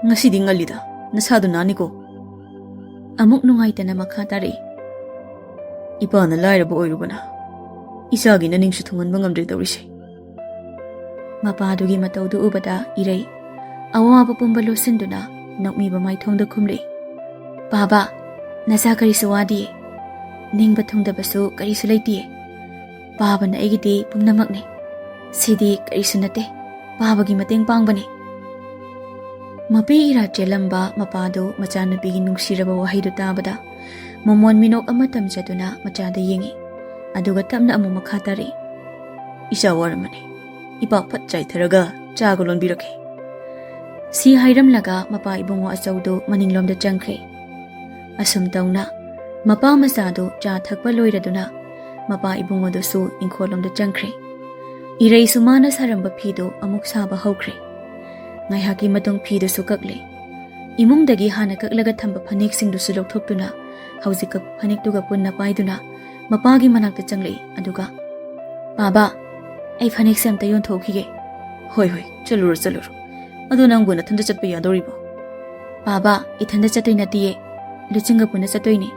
"ꯉꯁꯤꯗꯤ ꯉꯜꯂꯤꯗ, ꯅꯁꯥꯗꯨ ꯅꯥꯅꯤꯀꯣ?" ꯑꯃꯨꯛ ꯅꯨꯡꯉꯥꯏꯇꯅ ꯃꯈꯥ ꯇꯥꯔꯛꯏ꯫ "ꯏꯄꯥꯅ ꯂꯥꯏꯔꯕ ꯑꯣꯏꯔꯨꯕꯅ ꯏꯆꯥꯒꯤ ꯅꯅꯤꯡꯁꯨ ꯊꯨꯡꯍꯟꯕ ꯉꯝꯗ꯭ꯔꯦ ꯇꯧꯔꯤꯁꯦ꯫" ꯃꯄꯥꯗꯨꯒꯤ ꯃꯇꯧꯗꯨ ꯎꯕꯗ ꯏꯔꯩ ꯑꯋꯥꯕ ꯄꯨꯝꯕ ꯂꯣꯠꯁꯤꯟꯗꯨꯅ ꯅꯣꯛꯃꯤꯕ ꯃꯥꯏꯊꯣꯡꯗ ꯈꯨꯝꯂꯛꯏ꯫ "ꯄꯥꯕ, ꯅꯆꯥ ꯀꯔꯤꯁꯨ ꯋꯥꯗꯤꯌꯦ꯫ ꯅꯤꯡꯕ ꯊꯨꯡꯗꯕꯁꯨ ꯀꯔꯤꯁꯨ ꯂꯩꯇꯤꯌꯦ꯫ ꯄꯥꯕꯅ ꯑꯩꯒꯤꯗꯤ ꯄꯨꯝꯅꯃꯛꯅꯤ꯫ ꯁꯤꯗꯤ ꯀꯔꯤꯁꯨ ꯅꯠꯇꯦ, ꯄꯥꯕꯒꯤ ꯃꯇꯦꯡ ꯄꯥꯡꯕꯅꯤ꯫" ꯃꯄꯤ ꯏꯔꯥ ꯆꯦꯜꯂꯝꯕ ꯃꯄꯥꯗꯨ ꯃꯆꯥꯅꯨꯄꯤꯒꯤ ꯅꯨꯡꯁꯤꯔꯕ ꯋꯥꯍꯩꯗꯨ ꯇꯥꯕꯗ ꯃꯃꯣꯟ ꯃꯤꯅꯣꯛ ꯑꯃ ꯇꯝꯖꯗꯨꯅ ꯃꯆꯥꯗ ꯌꯦꯡꯉꯤ꯫ ꯑꯗꯨꯒ ꯇꯞꯅ ꯑꯃꯨꯛ ꯃꯈꯥ ꯇꯥꯔꯛꯏ꯫ "ꯏꯆꯥ ꯋꯥꯔꯝꯃꯅꯤ꯫ ꯏꯄꯥꯛ ꯐꯠ ꯆꯥꯏꯊꯔꯒ ꯆꯥꯒ ꯂꯣꯟꯕꯤꯔꯛꯀꯦ꯫" ꯁꯤ ꯍꯥꯏꯔꯝꯂꯒ ꯃꯄꯥ ꯏꯕꯨꯡꯉꯣ ꯑꯆꯧꯗꯨ ꯃꯅꯤꯡꯂꯣꯝꯗ ꯆꯪꯈ꯭ꯔꯦ꯫ ꯑꯁꯨꯝ ꯇꯧꯅ ꯃꯄꯥ ꯃꯆꯥꯗꯨ ꯆꯥ ꯊꯛꯄ ꯂꯣꯏꯔꯗꯨꯅ ꯃꯄꯥ ꯏꯕꯨꯡꯉꯣꯗꯨꯁꯨ ꯏꯪꯈꯣꯜꯂꯣꯝꯗ ꯆꯪꯈ꯭ꯔꯦ꯫ ꯏꯔꯩꯁꯨ ꯃꯥꯅ ꯁꯥꯔꯝꯕ ꯐꯤꯗꯨ ꯑꯃꯨꯛ ꯁꯥꯕ ꯍꯧꯈ꯭ꯔꯦ꯫ ꯉꯥꯏꯍꯥꯛꯀꯤ ꯃꯇꯨꯡ ꯐꯤꯗꯨꯁꯨ ꯀꯛꯂꯦ꯫ ꯏꯃꯨꯡꯗꯒꯤ ꯍꯥꯟꯅ ꯀꯛꯂꯒ ꯊꯝꯕ ꯐꯅꯦꯛꯁꯤꯡꯗꯨꯁꯨ ꯂꯧꯊꯣꯛꯇꯨꯅ ꯍꯧꯖꯤꯛ ꯀꯛꯄ ꯐꯅꯦꯛꯇꯨꯒ ꯄꯨꯟꯅ ꯄꯥꯏꯗꯨꯅ ꯃꯄꯥꯒꯤ ꯃꯅꯥꯛꯇ ꯆꯪꯂꯛꯏ꯫ ꯑꯗꯨꯒ, "ꯄꯥꯕ, ꯑꯩ ꯐꯅꯦꯛꯁꯦ ꯑꯝꯇ ꯌꯣꯟꯊꯣꯛꯈꯤꯒꯦ꯫" "ꯍꯣꯏ, ꯍꯣꯏ, ꯆꯠꯂꯨꯔꯣ, ꯆꯠꯂꯨꯔꯣ꯫ ꯑꯗꯣ ꯅꯪꯕꯨ ꯅꯊꯟꯗ ꯆꯠꯄ ꯌꯥꯗꯧꯔꯤꯕꯣ?" "ꯄꯥꯕ, ꯏꯊꯟꯗ ꯆꯠꯇꯣꯏ ꯅꯠꯇꯤꯌꯦ, ꯂꯨꯆꯤꯡꯒ ꯄꯨꯟꯅ ꯆꯠꯇꯣꯏꯅꯦ꯫"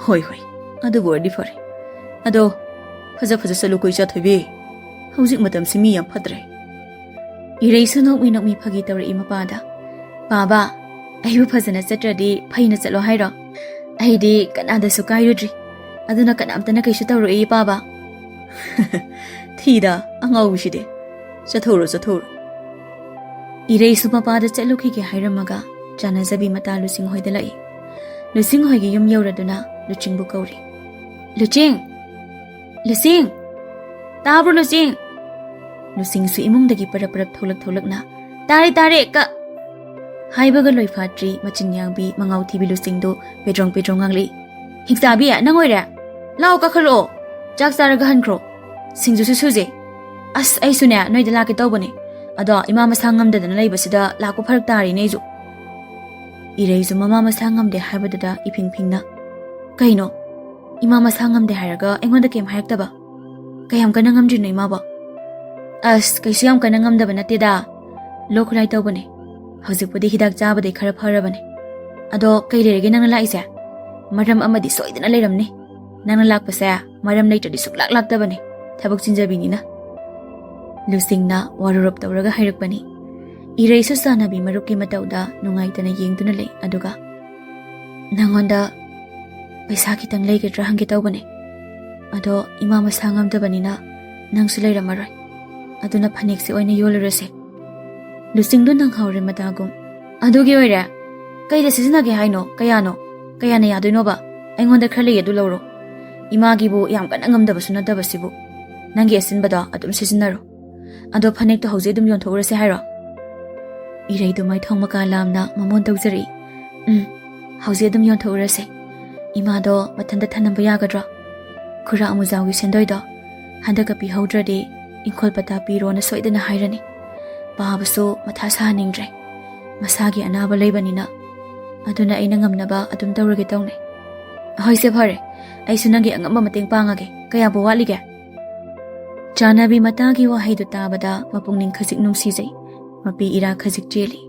"ꯍꯣꯏ, ꯍꯣꯏ, ꯑꯗꯨꯕꯨ ꯑꯣꯏꯔꯗꯤ ꯐꯔꯦ꯫ ꯑꯗꯣ ꯐꯖ ꯐꯖ ꯆꯠꯂꯨꯀꯣ, ꯏꯆꯥ ꯊꯣꯏꯕꯤ꯫ ꯍꯧꯖꯤꯛ ꯃꯇꯝꯁꯤ ꯃꯤ ꯌꯥꯝ ꯐꯠꯇ꯭ꯔꯦ꯫" ꯏꯔꯩꯁꯨ ꯅꯣꯛꯃꯤ ꯅꯣꯛꯃꯤ ꯐꯥꯒꯤ ꯇꯧꯔꯛꯏ ꯃꯄꯥꯗ꯫ "ꯄꯥꯕ, ꯑꯩꯕꯨ ꯐꯖꯅ ꯆꯠꯇ꯭ꯔꯗꯤ ꯐꯩꯅ ꯆꯠꯂꯣ ꯍꯥꯏꯔꯣ? ꯑꯩꯗꯤ ꯀꯅꯥꯗꯁꯨ ꯀꯥꯏꯔꯨꯗ꯭ꯔꯤ, ꯑꯗꯨꯅ ꯀꯅꯥꯝꯇꯅ ꯀꯩꯁꯨ ꯇꯧꯔꯛꯏ, ꯄꯥꯕ꯫" "ꯊꯤꯗ, ꯑꯉꯥꯎꯕꯤꯁꯤꯗꯤ꯫ ꯆꯠꯊꯣꯛꯎꯔꯣ, ꯆꯠꯊꯣꯛꯎꯔꯣ꯫" ꯏꯔꯩꯁꯨ ꯃꯄꯥꯗ ꯆꯠꯂꯨꯈꯤꯒꯦ ꯍꯥꯏꯔꯝꯃꯒ ꯆꯥꯅꯖꯕꯤ ꯃꯇꯥ ꯂꯨꯆꯤꯡ ꯍꯣꯏꯗ ꯂꯥꯛꯏ꯫ ꯂꯨꯆꯤꯡ ꯍꯣꯏꯒꯤ ꯌꯨꯝ ꯌꯧꯔꯗꯨꯅ ꯂꯨꯆꯤꯡꯕꯨ ꯀꯧꯔꯤ꯫ "ꯂꯨꯆꯤꯡ! ꯂꯨꯆꯤꯡ! ꯇꯥꯕ꯭ꯔꯣ, ꯂꯨꯆꯤꯡ?" ꯂꯨꯆꯤꯡꯁꯨ ꯏꯃꯨꯡꯗꯒꯤ ꯄꯔꯞ ꯄꯔꯞ ꯊꯣꯛꯂꯛ ꯊꯣꯛꯂꯛꯅ, "ꯇꯥꯔꯦ, ꯇꯥꯔꯦ, ꯀ-" ꯍꯥꯏꯕꯒ ꯂꯣꯏꯐꯥꯠꯇ꯭ꯔꯤ ꯃꯆꯤꯟ ꯌꯥꯡꯕꯤ ꯃꯉꯥꯎ ꯊꯤꯕꯤ ꯂꯨꯆꯤꯡꯗꯨ ꯄꯦꯗ꯭ꯔꯣꯡ ꯄꯦꯗ꯭ꯔꯣꯡ ꯉꯥꯡꯂꯛꯏ꯫ "ꯍꯤꯡꯆꯥꯕꯤ, ꯅꯪ ꯑꯣꯏꯔꯦ? ꯂꯥꯛꯑꯣ, ꯀꯥꯈꯠꯂꯛꯑꯣ꯫ ꯆꯥꯛ ꯆꯥꯔꯒ ꯍꯟꯈ꯭ꯔꯣ꯫ ꯁꯤꯡꯖꯨꯁꯨ ꯁꯨꯖꯦ꯫ ꯑꯁ, ꯑꯩꯁꯨꯅꯦ ꯅꯣꯏꯗ ꯂꯥꯛꯀꯦ ꯇꯧꯕꯅꯦ꯫ ꯑꯗꯣ ꯏꯃꯥ ꯃꯁꯥ ꯉꯝꯗꯗꯅ ꯂꯩꯕꯁꯤꯗ ꯂꯥꯛꯄ ꯐꯔꯛ ꯇꯥꯔꯤꯅꯦ ꯑꯩꯁꯨ꯫" ꯏꯔꯩꯁꯨ ꯃꯃꯥ ꯃꯁꯥ ꯉꯝꯗꯦ ꯍꯥꯏꯕꯗꯨꯗ ꯏꯐꯤꯡ ꯐꯤꯡꯅ, "ꯀꯩꯅꯣ? ꯏꯃꯥ ꯃꯁꯥ ꯉꯝꯗꯦ ꯍꯥꯏꯔꯒ ꯑꯩꯉꯣꯟꯗ ꯀꯩꯝ ꯍꯥꯏꯔꯛꯇꯕ? ꯀꯌꯥꯝ ꯀꯟꯅ ꯉꯝꯗ꯭ꯔꯤꯅꯣ ꯏꯃꯥꯕꯣ?" "ꯑꯁ, ꯀꯩꯁꯨ ꯌꯥꯝ ꯀꯟꯅ ꯉꯝꯗꯕ ꯅꯠꯇꯦꯗ꯫ ꯂꯣꯛ ꯈꯨꯂꯥꯏ ꯇꯧꯕꯅꯦ꯫ ꯍꯧꯖꯤꯛꯄꯨꯗꯤ ꯍꯤꯗꯥꯛ ꯆꯥꯕꯗꯩ ꯈꯔ ꯐꯔꯕꯅꯦ꯫ ꯑꯗꯣ ꯀꯩ ꯂꯩꯔꯒꯦ ꯅꯪꯅ ꯂꯥꯛꯏꯁꯦ? ꯃꯔꯝ ꯑꯃꯗꯤ ꯁꯣꯏꯗꯅ ꯂꯩꯔꯝꯅꯤ꯫ ꯅꯪꯅ ꯂꯥꯛꯄꯁꯦ ꯃꯔꯝ ꯂꯩꯇ꯭ꯔꯗꯤ ꯁꯨꯛꯂꯥꯛ ꯂꯥꯛꯇꯕꯅꯦ, ꯊꯕꯛ ꯆꯤꯟꯖꯕꯤꯅꯤꯅ꯫ ꯂꯨꯆꯤꯡꯅ ꯋꯥꯔꯧꯔꯞ ꯇꯧꯔꯒ ꯍꯥꯏꯔꯛꯄꯅꯤ꯫ ꯏꯔꯩꯁꯨ ꯆꯥꯟꯅꯕꯤ ꯃꯔꯨꯞꯀꯤ ꯃꯇꯧꯗ ꯅꯨꯡꯉꯥꯏꯇꯅ ꯌꯦꯡꯗꯨꯅ ꯂꯩ꯫ ꯑꯗꯨꯒ, "ꯅꯪꯉꯣꯟꯗ ꯄꯩꯁꯥ ꯈꯤꯇꯪ ꯂꯩꯒꯗ꯭ꯔꯥ ꯍꯪꯒꯦ ꯇꯧꯕꯅꯦ꯫ ꯑꯗꯣ ꯏꯃꯥ ꯃꯁꯥ ꯉꯝꯗꯕꯅꯤꯅ ꯅꯪꯁꯨ ꯂꯩꯔꯝꯃꯔꯣꯏ꯫ ꯑꯗꯨꯅ ꯐꯅꯦꯛꯁꯦ ꯑꯣꯏꯅ ꯌꯣꯜꯂꯨꯔꯁꯦ꯫" ꯂꯨꯆꯤꯡꯗꯨ ꯅꯪꯍꯧꯔꯦ ꯃꯇꯥꯒꯨꯝ꯫ "ꯑꯗꯨꯒꯤ ꯑꯣꯏꯔꯦ? ꯀꯩꯗ ꯁꯤꯖꯤꯟꯅꯒꯦ ꯍꯥꯏꯅꯣ? ꯀꯌꯥꯅꯣ? ꯀꯌꯥꯅ ꯌꯥꯗꯣꯏꯅꯣꯕ? ꯑꯩꯉꯣꯟꯗ ꯈꯔ ꯂꯩ, ꯑꯗꯨ ꯂꯧꯔꯣ꯫ ꯏꯃꯥꯒꯤꯕꯨ ꯌꯥꯝ ꯀꯟꯅ ꯉꯝꯗꯕꯁꯨ ꯅꯠꯇꯕꯁꯤꯕꯨ꯫ ꯅꯪꯒꯤ ꯑꯁꯤꯟꯕꯗꯣ ꯑꯗꯨꯝ ꯁꯤꯖꯤꯟꯅꯔꯣ꯫ ꯑꯗꯣ ꯐꯅꯦꯛꯇꯣ ꯍꯧꯖꯤꯛ ꯑꯗꯨꯝ ꯌꯣꯟꯊꯣꯛꯎꯔꯁꯦ ꯍꯥꯏꯔꯣ?" ꯏꯔꯩꯗꯨ ꯃꯥꯏꯊꯣꯡ ꯃꯀꯥ ꯂꯥꯝꯅ ꯃꯃꯣꯟ ꯇꯧꯖꯔꯛꯏ꯫ "ꯎꯝ, ꯍꯧꯖꯤꯛ ꯑꯗꯨꯝ ꯌꯣꯟꯊꯣꯛꯎꯔꯁꯦ꯫ ꯏꯃꯥꯗꯣ ꯃꯊꯟꯇ ꯊꯅꯝꯕ ꯌꯥꯒꯗ꯭ꯔꯣ? ꯈꯨꯔꯥ ꯑꯃꯨꯖꯥꯎꯒꯤ ꯁꯦꯟꯗꯣꯏꯗꯣ ꯍꯟꯗꯛꯀ ꯄꯤꯍꯧꯗ꯭ꯔꯗꯤ ꯏꯪꯈꯣꯜ ꯄꯇꯥ ꯄꯤꯔꯣꯅ ꯁꯣꯏꯗꯅ ꯍꯥꯏꯔꯅꯤ꯫ ꯄꯥꯕꯁꯨ ꯃꯊꯥ ꯁꯥꯍꯟꯅꯤꯡꯗ꯭ꯔꯦ꯫ ꯃꯁꯥꯒꯤ ꯑꯅꯥꯕ ꯂꯩꯕꯅꯤꯅ꯫ ꯑꯗꯨꯅ ꯑꯩꯅ ꯉꯝꯅꯕ ꯑꯗꯨꯝ ꯇꯧꯔꯒꯦ ꯇꯧꯅꯦ꯫" "ꯍꯣꯏꯁꯦ, ꯐꯔꯦ꯫ ꯑꯩꯁꯨ ꯅꯪꯒꯤ ꯑꯉꯝꯕ ꯃꯇꯦꯡ ꯄꯥꯡꯉꯒꯦ꯫ ꯀꯌꯥꯕꯨ ꯋꯥꯠꯂꯤꯒꯦ?" ꯆꯥꯟꯅꯕꯤ ꯃꯇꯥꯒꯤ ꯋꯥꯍꯩꯗꯨ ꯇꯥꯕꯗ ꯃꯄꯨꯛꯅꯤꯡ ꯈꯖꯤꯛ ꯅꯨꯡꯁꯤꯖꯩ, ꯃꯄꯤ ꯏꯔꯥ ꯈꯖꯤꯛ ꯆꯦꯜꯂꯤ꯫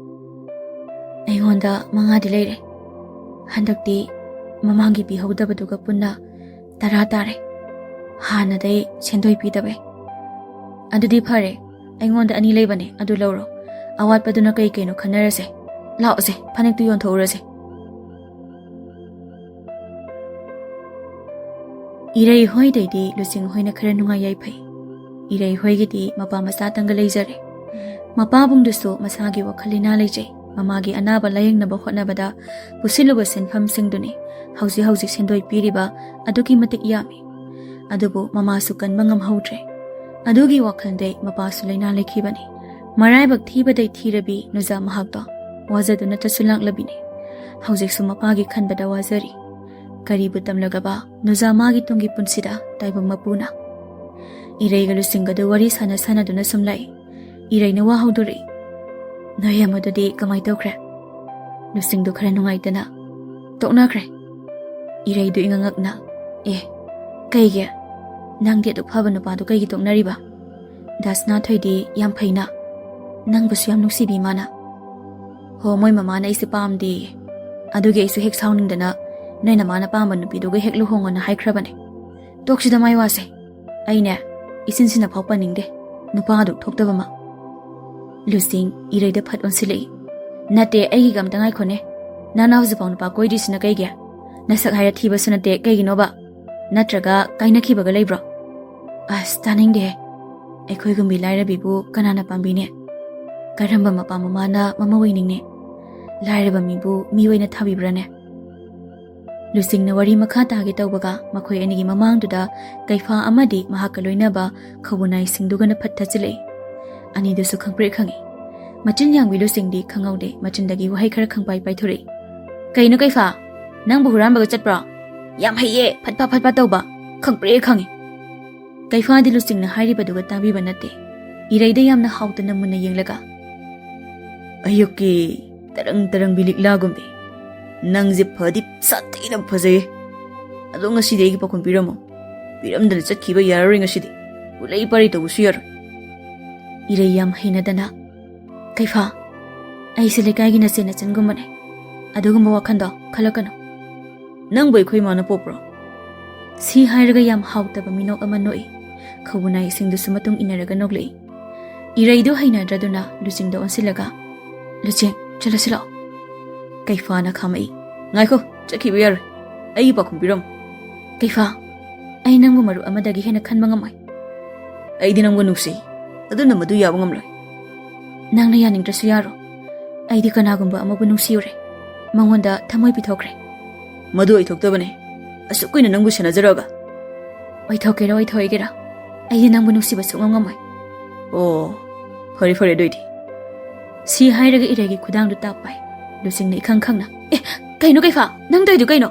"ꯑꯩꯉꯣꯟꯗ ꯃꯉꯥꯗꯤ ꯂꯩꯔꯦ꯫ ꯍꯟꯗꯛꯇꯤ ꯃꯃꯥꯡꯒꯤ ꯄꯤꯍꯧꯗꯕꯗꯨꯒ ꯄꯨꯟꯅ ꯇꯔꯥ ꯇꯥꯔꯦ꯫ ꯍꯥꯟꯅꯗꯩ ꯁꯦꯟꯗꯣꯏ ꯄꯤꯗꯕꯩ꯫" "ꯑꯗꯨꯗꯤ ꯐꯔꯦ, ꯑꯩꯉꯣꯟꯗ ꯑꯅꯤ ꯂꯩꯕꯅꯦ, ꯑꯗꯨ ꯂꯧꯔꯣ꯫ ꯑꯋꯥꯠꯄꯗꯨꯅ ꯀꯩ ꯀꯩꯅꯣ ꯈꯟꯅꯔꯁꯦ꯫ ꯂꯥꯛꯑꯣꯁꯦ, ꯐꯅꯦꯛꯇꯨ ꯌꯣꯟꯊꯣꯛꯎꯔꯁꯦ꯫" ꯏꯔꯩ ꯍꯣꯏꯗꯩꯗꯤ ꯂꯨꯆꯤꯡ ꯍꯣꯏꯅ ꯈꯔ ꯅꯨꯡꯉꯥꯏ ꯌꯥꯏꯐꯩ꯫ ꯏꯔꯩ ꯍꯣꯏꯒꯤꯗꯤ ꯃꯄꯥ ꯃꯆꯥꯇꯪꯒ ꯂꯩꯖꯔꯦ꯫ ꯃꯄꯥꯕꯨꯡꯗꯨꯁꯨ ꯃꯁꯥꯒꯤ ꯋꯥꯈꯜ ꯂꯩꯅꯥ ꯂꯩꯖꯩ꯫ ꯃꯃꯥꯒꯤ ꯑꯅꯥꯕ ꯂꯥꯌꯦꯡꯅꯕ ꯍꯣꯠꯅꯕꯗ ꯄꯨꯁꯤꯜꯂꯨꯕ ꯁꯦꯟꯐꯝꯁꯤꯡꯗꯨꯅꯤ ꯍꯧꯖꯤꯛ ꯍꯧꯖꯤꯛ ꯁꯦꯟꯗꯣꯏ ꯄꯤꯔꯤꯕ ꯑꯗꯨꯛꯀꯤ ꯃꯇꯤꯛ ꯌꯥꯝꯃꯤ꯫ ꯑꯗꯨꯕꯨ ꯃꯃꯥꯁꯨ ꯀꯟꯕ ꯉꯝꯍꯧꯗ꯭ꯔꯦ꯫ ꯑꯗꯨꯒꯤ ꯋꯥꯈꯜꯗꯩ ꯃꯄꯥꯁꯨ ꯂꯩꯅꯥ ꯂꯩꯈꯤꯕꯅꯤ꯫ ꯃꯔꯥꯏꯕꯛ ꯊꯤꯕꯗꯩ ꯊꯤꯔꯕꯤ ꯅꯨꯖꯥ ꯃꯍꯥꯛꯇꯣ ꯋꯥꯖꯗꯨꯅꯇꯁꯨ ꯂꯥꯛꯂꯕꯤꯅꯤ꯫ ꯍꯧꯖꯤꯛꯁꯨ ꯃꯄꯥꯒꯤ ꯈꯟꯕꯗ ꯋꯥꯖꯔꯤ꯫ ꯀꯔꯤꯕꯨ ꯇꯝꯂꯒꯕ ꯅꯨꯖꯥ ꯃꯥꯒꯤ ꯇꯨꯡꯒꯤ ꯄꯨꯟꯁꯤꯗ ꯇꯥꯏꯕꯪ ꯃꯄꯨꯅ? ꯏꯔꯩꯒ ꯂꯨꯆꯤꯡꯒꯗꯨ ꯋꯥꯔꯤ ꯁꯥꯟꯅ ꯁꯥꯟꯅꯗꯨꯅ ꯁꯨꯝ ꯂꯥꯛꯏ꯫ ꯏꯔꯩꯅ ꯋꯥ ꯍꯧꯗꯣꯔꯛꯏ꯫ "ꯅꯣꯏ ꯑꯃꯗꯨꯗꯤ ꯀꯃꯥꯏ ꯇꯧꯈ꯭ꯔꯦ?" ꯂꯨꯆꯤꯡꯗꯨ ꯈꯔ ꯅꯨꯡꯉꯥꯏꯇꯅ, "ꯇꯣꯛꯅꯈ꯭ꯔꯦ꯫" ꯏꯔꯩꯗꯨ ꯏꯉꯛꯉꯛꯅ, "ꯑꯦ, ꯀꯩꯒꯤ? ꯅꯪꯗꯤ ꯑꯗꯨꯛ ꯐꯕ ꯅꯨꯄꯥꯗꯨ ꯀꯩꯒꯤ ꯇꯣꯛꯅꯔꯤꯕ? ꯗꯥꯁꯅꯥꯊꯣꯏꯗꯤ ꯌꯥꯝ ꯐꯩꯅ, ꯅꯪꯕꯨꯁꯨ ꯌꯥꯝ ꯅꯨꯡꯁꯤꯕꯤ ꯃꯥꯅ꯫" ꯍꯣ, ꯃꯣꯏ ꯃꯃꯥꯅ ꯑꯩꯁꯦ ꯄꯥꯝꯗꯦꯌꯦ꯫ ꯑꯗꯨꯒꯤ ꯑꯩꯁꯨ ꯍꯦꯛ ꯁꯥꯎꯅꯤꯡꯗꯅ ꯅꯣꯏ ꯅꯃꯥꯅ ꯄꯥꯝꯕ ꯅꯨꯄꯤꯗꯨꯒ ꯍꯦꯛ ꯂꯨꯍꯣꯡꯉꯣꯅ ꯍꯥꯏꯈ꯭ꯔꯕꯅꯦ꯫ ꯇꯣꯛꯁꯤꯗ ꯃꯥꯏ ꯋꯥꯁꯦ꯫ ꯑꯩꯅꯦ, ꯏꯆꯤꯟ ꯁꯤꯟꯅ ꯐꯥꯎ ꯄꯟꯅꯤꯡꯗꯦ꯫ ꯅꯨꯄꯥꯗꯨ ꯊꯣꯛꯇꯕ ꯑꯃ꯫ ꯂꯨꯆꯤꯡ ꯏꯔꯩꯗ ꯐꯠ ꯑꯣꯟꯁꯤꯜꯂꯛꯏ꯫ ꯅꯠꯇꯦ, ꯑꯩꯒꯤꯒ ꯑꯝꯇ ꯉꯥꯏꯈꯣꯅꯦ꯫ ꯅꯪꯅ ꯍꯧꯖꯤꯛꯐꯥꯎ ꯅꯨꯄꯥ ꯀꯣꯏꯗ꯭ꯔꯤꯁꯤꯅ ꯀꯩꯒꯤ? ꯅꯁꯛ ꯍꯥꯏꯔ ꯊꯤꯕꯁꯨ ꯅꯠꯇꯦ, ꯀꯩꯒꯤꯅꯣꯕ? ꯅꯠꯇ꯭ꯔꯒ ꯀꯥꯏꯅꯈꯤꯕꯒ ꯂꯩꯕ꯭ꯔꯣ? ꯑꯁ, ꯇꯥꯅꯤꯡꯗꯦꯍꯦ꯫ ꯑꯩꯈꯣꯏꯒꯨꯝꯕꯤ ꯂꯥꯏꯔꯕꯤꯕꯨ ꯀꯅꯥꯅ ꯄꯥꯝꯕꯤꯅꯤ? ꯀꯔꯝꯕ ꯃꯄꯥ ꯃꯃꯥꯅ ꯃꯃꯧ ꯑꯣꯏꯅꯤꯡꯅꯤ? ꯂꯥꯏꯔꯕ ꯃꯤꯕꯨ ꯃꯤ ꯑꯣꯏꯅ ꯊꯥꯕꯤꯕ꯭ꯔꯥꯅꯦ? ꯂꯨꯆꯤꯡꯅ ꯋꯥꯔꯤ ꯃꯈꯥ ꯇꯥꯒꯦ ꯇꯧꯕꯒ, ꯃꯈꯣꯏ ꯑꯅꯤꯒꯤ ꯃꯃꯥꯡꯗꯨꯗ ꯀꯩꯐꯥ ꯑꯃꯗꯤ ꯃꯍꯥꯛꯀ ꯂꯣꯏꯅꯕ ꯈꯧꯕꯨꯅꯥꯏꯁꯤꯡꯗꯨꯒꯅ ꯐꯠ ꯊꯠꯆꯤꯜꯂꯛꯏ꯫ ꯑꯅꯤꯗꯨꯁꯨ ꯈꯪꯄ꯭ꯔꯦꯛ ꯈꯪꯉꯤ꯫ ꯃꯆꯤꯟ ꯌꯥꯡꯕꯤ ꯂꯨꯆꯤꯡꯗꯤ ꯈꯪꯍꯧꯗꯦ, ꯃꯆꯤꯟꯗꯒꯤ ꯋꯥꯍꯩ ꯈꯔ ꯈꯪꯄꯥꯏ ꯄꯥꯏꯊꯣꯔꯛꯏ꯫ "ꯀꯩꯅꯣ ꯀꯩꯐꯥ? ꯅꯪꯕꯨ ꯍꯨꯔꯥꯟꯕꯒ ꯆꯠꯄ꯭ꯔꯣ? ꯌꯥꯝ ꯍꯩꯌꯦ, ꯐꯠ ꯐꯥ ꯐꯠ ꯐꯥ ꯇꯧꯕ꯫ ꯈꯪꯄ꯭ꯔꯦꯛ ꯈꯪꯉꯤ꯫" ꯀꯩꯐꯥꯗꯤ ꯂꯨꯆꯤꯡꯅ ꯍꯥꯏꯔꯤꯕꯗꯨꯒ ꯇꯥꯕꯤꯕ ꯅꯠꯇꯦ꯫ ꯏꯔꯩꯗ ꯌꯥꯝꯅ ꯍꯥꯎꯇꯅ ꯃꯨꯟꯅ ꯌꯦꯡꯂꯒ, "ꯑꯌꯨꯛꯀꯤ ꯇꯔꯪ ꯇꯔꯪꯕꯤ ꯂꯤꯛꯂꯥꯒꯨꯝꯕꯤ꯫ ꯅꯪꯁꯦ ꯐꯗꯤ ꯁꯥꯊꯤꯅ ꯐꯖꯩꯌꯦ꯫ ꯑꯗꯣ ꯉꯁꯤꯗꯤ ꯑꯩꯒꯤ ꯄꯥꯎꯈꯨꯝ ꯄꯤꯔꯝꯃꯣ꯫ ꯄꯤꯔꯝꯗꯅ ꯆꯠꯈꯤꯕ ꯌꯥꯔꯔꯣꯏ ꯉꯁꯤꯗꯤ꯫ ꯎꯂꯩ ꯄꯥꯔꯩ ꯇꯧꯕꯁꯨ ꯌꯥꯔꯣꯏ꯫" ꯏꯔꯩ ꯌꯥꯝ ꯍꯩꯅꯗꯅ, "ꯀꯩꯐꯥ, ꯑꯩꯁꯦ ꯂꯩꯀꯥꯏꯒꯤ ꯅꯆꯦ ꯅꯆꯟꯒꯨꯝꯕꯅꯦ꯫ ꯑꯗꯨꯒꯨꯝꯕ ꯋꯥꯈꯟꯗꯣ ꯈꯜꯂꯛꯀꯅꯨ꯫" "ꯅꯪꯕꯨ ꯑꯩꯈꯣꯏ ꯏꯃꯥꯅ ꯄꯣꯛꯄ꯭ꯔꯣ?" ꯁꯤ ꯍꯥꯏꯔꯒ ꯌꯥꯝ ꯍꯥꯎꯇꯕ ꯃꯤꯅꯣꯛ ꯑꯃ ꯅꯣꯛꯏ꯫ ꯈꯧꯕꯨꯅꯥꯏꯁꯤꯡꯗꯨꯁꯨ ꯃꯇꯨꯡ ꯏꯟꯅꯔꯒ ꯅꯣꯛꯂꯛꯏ꯫ ꯏꯔꯩꯗꯨ ꯍꯩꯅꯗ꯭ꯔꯗꯨꯅ ꯂꯨꯆꯤꯡꯗ ꯑꯣꯟꯁꯤꯜꯂꯒ, "ꯂꯨꯆꯤꯡ, ꯆꯠꯂꯁꯤ ꯂꯥꯛꯑꯣ꯫" ꯀꯩꯐꯥꯅ ꯈꯥꯝꯃꯛꯏ꯫ "ꯉꯥꯏꯈꯣ, ꯆꯠꯈꯤꯕ ꯌꯥꯔꯣꯏ꯫ ꯑꯩꯒꯤ ꯄꯥꯎꯈꯨꯝ ꯄꯤꯔꯝꯃꯨ꯫" "ꯀꯩꯐꯥ, ꯑꯩ ꯅꯪꯕꯨ ꯃꯔꯨꯞ ꯑꯃꯗꯒꯤ ꯍꯦꯟꯅ ꯈꯟꯕ ꯉꯝꯃꯣꯏ꯫" "ꯑꯩꯗꯤ ꯅꯪꯕꯨ ꯅꯨꯡꯁꯤ, ꯑꯗꯨꯅ ꯃꯗꯨ ꯌꯥꯕ ꯉꯝꯂꯣꯏ꯫" "ꯅꯪꯅ ꯌꯥꯅꯤꯡꯗ꯭ꯔꯁꯨ ꯌꯥꯔꯣ꯫ ꯑꯩꯗꯤ ꯀꯅꯥꯒꯨꯝꯕ ꯑꯃꯕꯨ ꯅꯨꯡꯁꯤꯔꯨꯔꯦ꯫ ꯃꯉꯣꯟꯗ ꯊꯃꯣꯏ ꯄꯤꯊꯣꯛꯈ꯭ꯔꯦ꯫" "ꯃꯗꯨ ꯑꯣꯏꯊꯣꯛꯇꯕꯅꯦ꯫ ꯑꯁꯨꯛ ꯀꯨꯏꯅ ꯅꯪꯕꯨ ꯁꯦꯟꯅꯖꯔꯛꯑꯒ꯫" "ꯑꯣꯏꯊꯣꯛꯀꯦꯔꯥ ꯑꯣꯏꯊꯣꯛꯑꯣꯏꯒꯦꯔꯥ, ꯑꯩꯗꯤ ꯅꯪꯕꯨ ꯅꯨꯡꯁꯤꯕ ꯁꯨꯡꯉꯝ ꯉꯝꯃꯣꯏ꯫" "ꯑꯣ, ꯐꯔꯦ ꯐꯔꯦ, ꯑꯗꯨ ꯑꯣꯏꯗꯤ꯫" ꯁꯤ ꯍꯥꯏꯔꯒ ꯏꯔꯩꯒꯤ ꯈꯨꯗꯥꯡꯗꯨ ꯇꯥꯛ ꯄꯥꯏ꯫ ꯂꯨꯆꯤꯡꯅ ꯏꯈꯪ ꯈꯪꯅ, "ꯑꯦ, ꯀꯩꯅꯣ ꯀꯩꯐꯥ? ꯅꯪ ꯇꯧꯔꯤꯗꯨ ꯀꯩꯅꯣ?"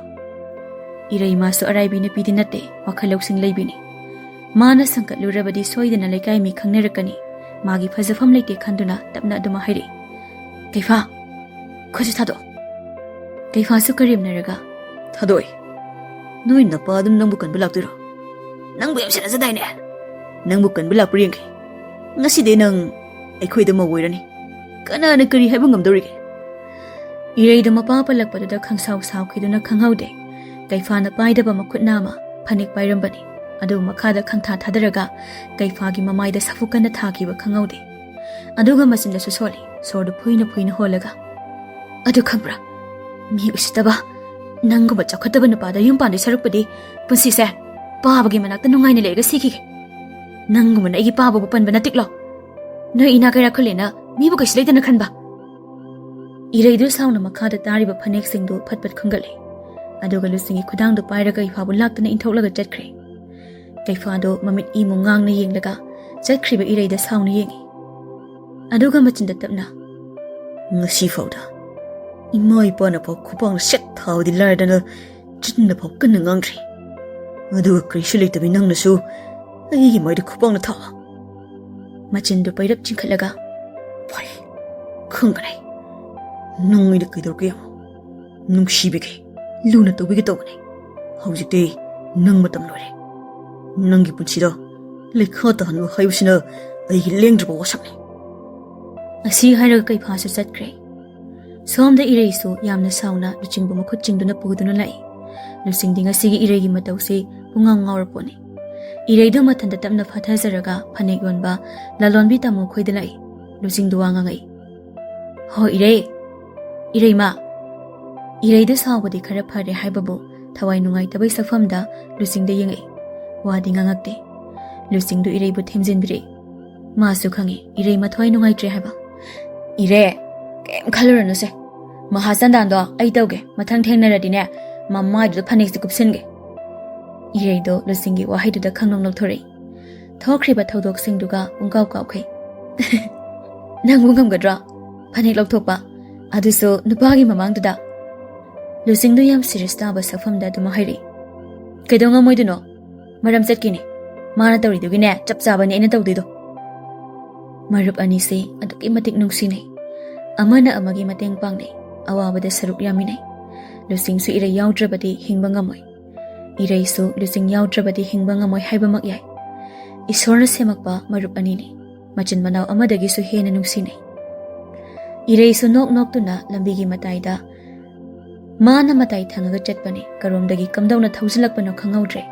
ꯏꯔꯩ ꯃꯥꯁꯨ ꯑꯔꯥꯏꯕꯤ ꯅꯨꯄꯤꯗꯤ ꯅꯠꯇꯦ, ꯋꯥꯈꯜ ꯂꯧꯁꯤꯡ ꯂꯩꯕꯤꯅꯤ꯫ ꯃꯥꯅ ꯁꯪꯀꯠꯂꯨꯔꯕꯗꯤ ꯁꯣꯏꯗꯅ ꯂꯩꯀꯥꯏ ꯃꯤ ꯈꯪꯅꯔꯛꯀꯅꯤ꯫ ꯃꯥꯒꯤ ꯐꯖꯐꯝ ꯂꯩꯇꯦ ꯈꯟꯗꯨꯅ ꯇꯞꯅ ꯑꯗꯨꯃꯛ ꯍꯥꯏꯔꯛꯏ꯫ "ꯀꯩꯐꯥ, ꯈꯨꯠꯁꯤ ꯊꯥꯗꯣꯛꯑꯣ꯫" ꯀꯩꯐꯥꯁꯨ ꯀꯔꯦꯝꯅꯔꯒ, "ꯊꯥꯗꯣꯛꯑꯣꯏ꯫ ꯅꯣꯏ ꯅꯄꯥ ꯑꯗꯨꯝ ꯅꯪꯕꯨ ꯀꯟꯕ ꯂꯥꯛꯇꯣꯏꯔꯣ? ꯅꯪꯕꯨ ꯌꯥꯝ ꯁꯦꯟꯅꯖꯗꯥꯏꯅꯦ? ꯅꯪꯕꯨ ꯀꯟꯕ ꯂꯥꯛꯄ꯭ꯔꯥ ꯌꯦꯡꯒꯦ꯫ ꯉꯁꯤꯗꯤ ꯅꯪ ꯑꯩꯈꯣꯏꯗ ꯃꯧ ꯑꯣꯏꯔꯅꯤ꯫ ꯀꯅꯥꯅ ꯀꯔꯤ ꯍꯥꯏꯕ ꯉꯝꯗꯧꯔꯤꯒꯦ?" ꯏꯔꯩꯗꯨ ꯃꯄꯥ ꯄꯜꯂꯛꯄꯗꯨꯗ ꯈꯪꯁꯥꯎ ꯁꯥꯎꯈꯤꯗꯨꯅ ꯈꯪꯍꯧꯗꯦ꯫ ꯀꯩꯐꯥꯅ ꯄꯥꯏꯗꯕ ꯃꯈꯨꯠꯅ ꯑꯃ ꯐꯅꯦꯛ ꯄꯥꯏꯔꯝꯕꯅꯤ꯫ ꯑꯗꯨ ꯃꯈꯥꯗ ꯈꯪꯊꯥ ꯊꯥꯗꯔꯒ ꯀꯩꯐꯥꯒꯤ ꯃꯃꯥꯏꯗ ꯁꯥꯐꯨ ꯀꯟꯅ ꯊꯥꯈꯤꯕ ꯈꯪꯍꯧꯗꯦ꯫ ꯑꯗꯨꯒ ꯃꯆꯤꯟꯗꯁꯨ ꯁꯣꯜꯂꯤ, ꯁꯣꯔꯗꯨ ꯐꯨꯏꯅ ꯐꯨꯏꯅ ꯍꯣꯜꯂꯒ꯫ "ꯑꯗꯨ ꯈꯪꯕ꯭ꯔꯥ? ꯃꯤ ꯎꯁꯤꯠꯇꯕ, ꯅꯪꯒꯨꯝꯕ ꯆꯥꯎꯈꯠꯇꯕ ꯅꯨꯄꯥꯗ ꯌꯨꯝ ꯄꯥꯟꯗꯣꯏ ꯁꯔꯨꯛꯄꯨꯗꯤ ꯄꯨꯟꯁꯤꯁꯦ ꯄꯥꯕꯒꯤ ꯃꯅꯥꯛꯇ ꯅꯨꯡꯉꯥꯏꯅ ꯂꯩꯔꯒ ꯁꯤꯈꯤꯒꯦ꯫ ꯅꯪꯒꯨꯝꯕꯅ ꯑꯩꯒꯤ ꯄꯥꯕꯕꯨ ꯄꯟꯕ ꯅꯠꯇꯤꯛꯂꯣ? ꯅꯣꯏ ꯏꯅꯥ ꯀꯩꯔꯥꯛ ꯈꯨꯜꯂꯦꯅ ꯃꯤꯕꯨ ꯀꯩꯁꯨ ꯂꯩꯇꯅ ꯈꯟꯕ?" ꯏꯔꯩꯗꯨ ꯁꯥꯎꯅ ꯃꯈꯥꯗ ꯇꯥꯔꯤꯕ ꯐꯅꯦꯛꯁꯤꯡꯗꯨ ꯐꯠ ꯐꯠ ꯈꯨꯝꯒꯠꯂꯦ꯫ ꯑꯗꯨꯒ ꯂꯨꯆꯤꯡꯒꯤ ꯈꯨꯗꯥꯡꯗꯨ ꯄꯥꯏꯔꯒ ꯏꯐꯥꯕꯨ ꯂꯥꯛꯇꯅ ꯏꯟꯊꯣꯛꯂꯒ ꯆꯠꯈ꯭ꯔꯦ꯫ ꯀꯩꯐꯥꯗꯨ ꯃꯃꯤꯠ ꯏꯃꯨ ꯉꯥꯡꯅ ꯌꯦꯡꯂꯒ ꯆꯠꯈ꯭ꯔꯤꯕ ꯏꯔꯩꯗ ꯁꯥꯎꯅ ꯌꯦꯡꯉꯤ꯫ ꯑꯗꯨꯒ ꯃꯆꯤꯟꯗ ꯇꯞꯅ, "ꯉꯁꯤ ꯐꯥꯎꯗ ꯏꯃꯥ ꯏꯄꯥꯅ ꯐꯥꯎ ꯈꯨꯄꯥꯡꯅ ꯁꯦꯠ ꯊꯥꯕꯗꯤ ꯂꯥꯏꯔꯗꯅ ꯆꯤꯟꯅ ꯐꯥꯎ ꯀꯟꯅ ꯉꯥꯡꯗ꯭ꯔꯤ꯫ ꯑꯗꯨꯒ ꯀꯔꯤꯁꯨ ꯂꯩꯇꯕꯤ ꯅꯪꯅꯁꯨ ꯑꯩꯒꯤ ꯃꯥꯏꯗ ꯈꯨꯄꯥꯡꯅ ꯊꯥꯕ?" ꯃꯆꯤꯟꯗꯨ ꯄꯩꯔꯞ ꯆꯤꯡꯈꯠꯂꯒ, "ꯍꯣꯏ, ꯈꯪꯒꯅꯤ꯫ ꯅꯪ ꯑꯩꯅ ꯀꯩꯗꯧꯔꯛꯀꯦ ꯌꯦꯡꯉꯣ꯫ ꯅꯨꯡꯁꯤꯕꯤꯒꯦ, ꯂꯨꯅ ꯇꯧꯕꯤꯒꯦ ꯇꯧꯕꯅꯤ꯫ ꯍꯧꯖꯤꯛꯇꯤ ꯅꯪ ꯃꯇꯝ ꯂꯣꯏꯔꯦ꯫ ꯅꯪꯒꯤ ꯄꯨꯟꯁꯤꯗ ꯂꯩꯈꯥ ꯇꯥꯍꯟꯕ ꯍꯥꯏꯕꯁꯤꯅ ꯑꯩꯒꯤ ꯂꯦꯡꯗ꯭ꯔꯕ ꯋꯥꯁꯛꯅꯤ꯫" ꯑꯁꯤ ꯍꯥꯏꯔꯒ ꯀꯩꯐꯥꯁꯨ ꯆꯠꯈ꯭ꯔꯦ꯫ ꯁꯣꯝꯗ ꯏꯔꯩꯁꯨ ꯌꯥꯝꯅ ꯁꯥꯎꯅ ꯂꯨꯆꯤꯡꯕꯨ ꯃꯈꯨꯠ ꯆꯤꯡꯗꯨꯅ ꯄꯨꯗꯨꯅ ꯂꯥꯛꯏ꯫ ꯂꯨꯆꯤꯡꯗꯤ ꯉꯁꯤꯒꯤ ꯏꯔꯩꯒꯤ ꯃꯇꯧꯁꯤ ꯄꯨꯡꯉꯥꯎ ꯉꯥꯎꯔꯄꯣꯠꯅꯤ꯫ ꯏꯔꯩꯗꯨ ꯃꯊꯟꯇ ꯇꯞꯅ ꯐꯥꯊꯖꯔꯒ ꯐꯅꯦꯛ ꯌꯣꯟꯕ ꯂꯂꯣꯟꯕꯤ ꯇꯥꯃꯣ ꯈꯣꯏꯗ ꯂꯥꯛꯏ꯫ ꯂꯨꯆꯤꯡꯗꯨ ꯋꯥ ꯉꯥꯡꯉꯛꯏ꯫ "ꯍꯣ ꯏꯔꯩ, ꯏꯔꯩꯃ!" ꯏꯔꯩꯗꯨ ꯁꯥꯎꯕꯗꯤ ꯈꯔ ꯐꯔꯦ ꯍꯥꯏꯕꯕꯨ ꯊꯋꯥꯏ ꯅꯨꯡꯉꯥꯏꯇꯕꯩ ꯁꯛꯐꯝꯗ ꯂꯨꯆꯤꯡꯗ ꯌꯦꯡꯉꯛꯏ꯫ ꯋꯥꯗꯤ ꯉꯥꯡꯉꯛꯇꯦ꯫ ꯂꯨꯆꯤꯡꯗꯨ ꯏꯔꯩꯕꯨ ꯊꯦꯝꯖꯤꯟꯕꯤꯔꯛꯏ꯫ ꯃꯥꯁꯨ ꯈꯪꯉꯤ ꯏꯔꯩ ꯃꯊ꯭ꯋꯥꯏ ꯅꯨꯡꯉꯥꯏꯇ꯭ꯔꯦ ꯍꯥꯏꯕ꯫ "ꯏꯔꯦ, ꯀꯩꯝ ꯈꯜꯂꯨꯔꯅꯨꯁꯦ꯫ ꯃꯍꯥꯆꯟꯗꯥꯟꯗꯣ ꯑꯩ ꯇꯧꯒꯦ꯫ ꯃꯊꯪ ꯊꯦꯡꯅꯔꯗꯤꯅꯦ, ꯃꯃꯥꯏꯗꯨꯗ ꯐꯅꯦꯛꯁꯦ ꯀꯨꯞꯁꯤꯟꯒꯦ꯫" ꯏꯔꯩꯗꯣ ꯂꯨꯆꯤꯡꯒꯤ ꯋꯥꯍꯩꯗꯨꯗ ꯈꯪꯅꯣꯡ ꯅꯣꯛꯊꯣꯔꯛꯏ꯫ ꯊꯣꯛꯈ꯭ꯔꯤꯕ ꯊꯧꯗꯣꯛꯁꯤꯡꯗꯨꯒ ꯄꯨꯡꯀꯥꯎ ꯀꯥꯎꯈꯩ꯫ "ꯅꯪꯕꯨ ꯉꯝꯒꯗ꯭ꯔꯣ ꯐꯅꯦꯛ ꯂꯧꯊꯣꯛꯄ? ꯑꯗꯨꯁꯨ ꯅꯨꯄꯥꯒꯤ ꯃꯃꯥꯡꯗꯨꯗ?" ꯂꯨꯆꯤꯡꯗꯨ ꯌꯥꯝ ꯁꯤꯔꯤꯌꯁ ꯇꯥꯕ ꯁꯛꯐꯝꯗ ꯑꯗꯨꯃꯛ ꯍꯥꯏꯔꯛꯏ꯫ "ꯀꯩꯗꯧ ꯉꯝꯃꯣꯏꯗꯣꯏꯅꯣ? ꯃꯔꯝ ꯆꯠꯀꯤꯅꯤ꯫ ꯃꯥꯅ ꯇꯧꯔꯤꯗꯨꯒꯤꯅꯦ ꯆꯞ ꯆꯥꯕꯅꯤ ꯑꯩꯅ ꯇꯧꯗꯣꯏꯗꯣ꯫" ꯃꯔꯨꯞ ꯑꯅꯤꯁꯦ ꯑꯗꯨꯛꯀꯤ ꯃꯇꯤꯛ ꯅꯨꯡꯁꯤꯅꯩ꯫ ꯑꯃꯅ ꯑꯃꯒꯤ ꯃꯇꯦꯡ ꯄꯥꯡꯅꯩ, ꯑꯋꯥꯕꯗ ꯁꯔꯨꯛ ꯌꯥꯃꯤꯟꯅꯩ꯫ ꯂꯨꯆꯤꯡꯁꯨ ꯏꯔꯩ ꯌꯥꯎꯗ꯭ꯔꯕꯗꯤ ꯍꯤꯡꯕ ꯉꯝꯃꯣꯏ꯫ ꯏꯔꯩꯁꯨ ꯂꯨꯆꯤꯡ ꯌꯥꯎꯗ꯭ꯔꯕꯗꯤ ꯍꯤꯡꯕ ꯉꯝꯃꯣꯏ ꯍꯥꯏꯕꯃꯛ ꯌꯥꯏ꯫ ꯏꯁꯣꯔꯅ ꯁꯦꯝꯃꯛꯄ ꯃꯔꯨꯞ ꯑꯅꯤꯅꯤ꯫ ꯃꯆꯤꯟ ꯃꯅꯥꯎ ꯑꯃꯗꯒꯤꯁꯨ ꯍꯦꯟꯅ ꯅꯨꯡꯁꯤꯅꯩ꯫ ꯏꯔꯩꯁꯨ ꯅꯣꯛ ꯅꯣꯛꯇꯨꯅ ꯂꯝꯕꯤꯒꯤ ꯃꯇꯥꯏꯗ ꯃꯥꯅ ꯃꯇꯥꯏ ꯊꯪꯉꯒ ꯆꯠꯄꯅꯤ꯫ ꯀꯔꯣꯝꯗꯒꯤ ꯀꯝꯗꯧꯅ ꯊꯧꯖꯤꯜꯂꯛꯄꯅꯣ ꯈꯪꯍꯧꯗ꯭ꯔꯦ꯫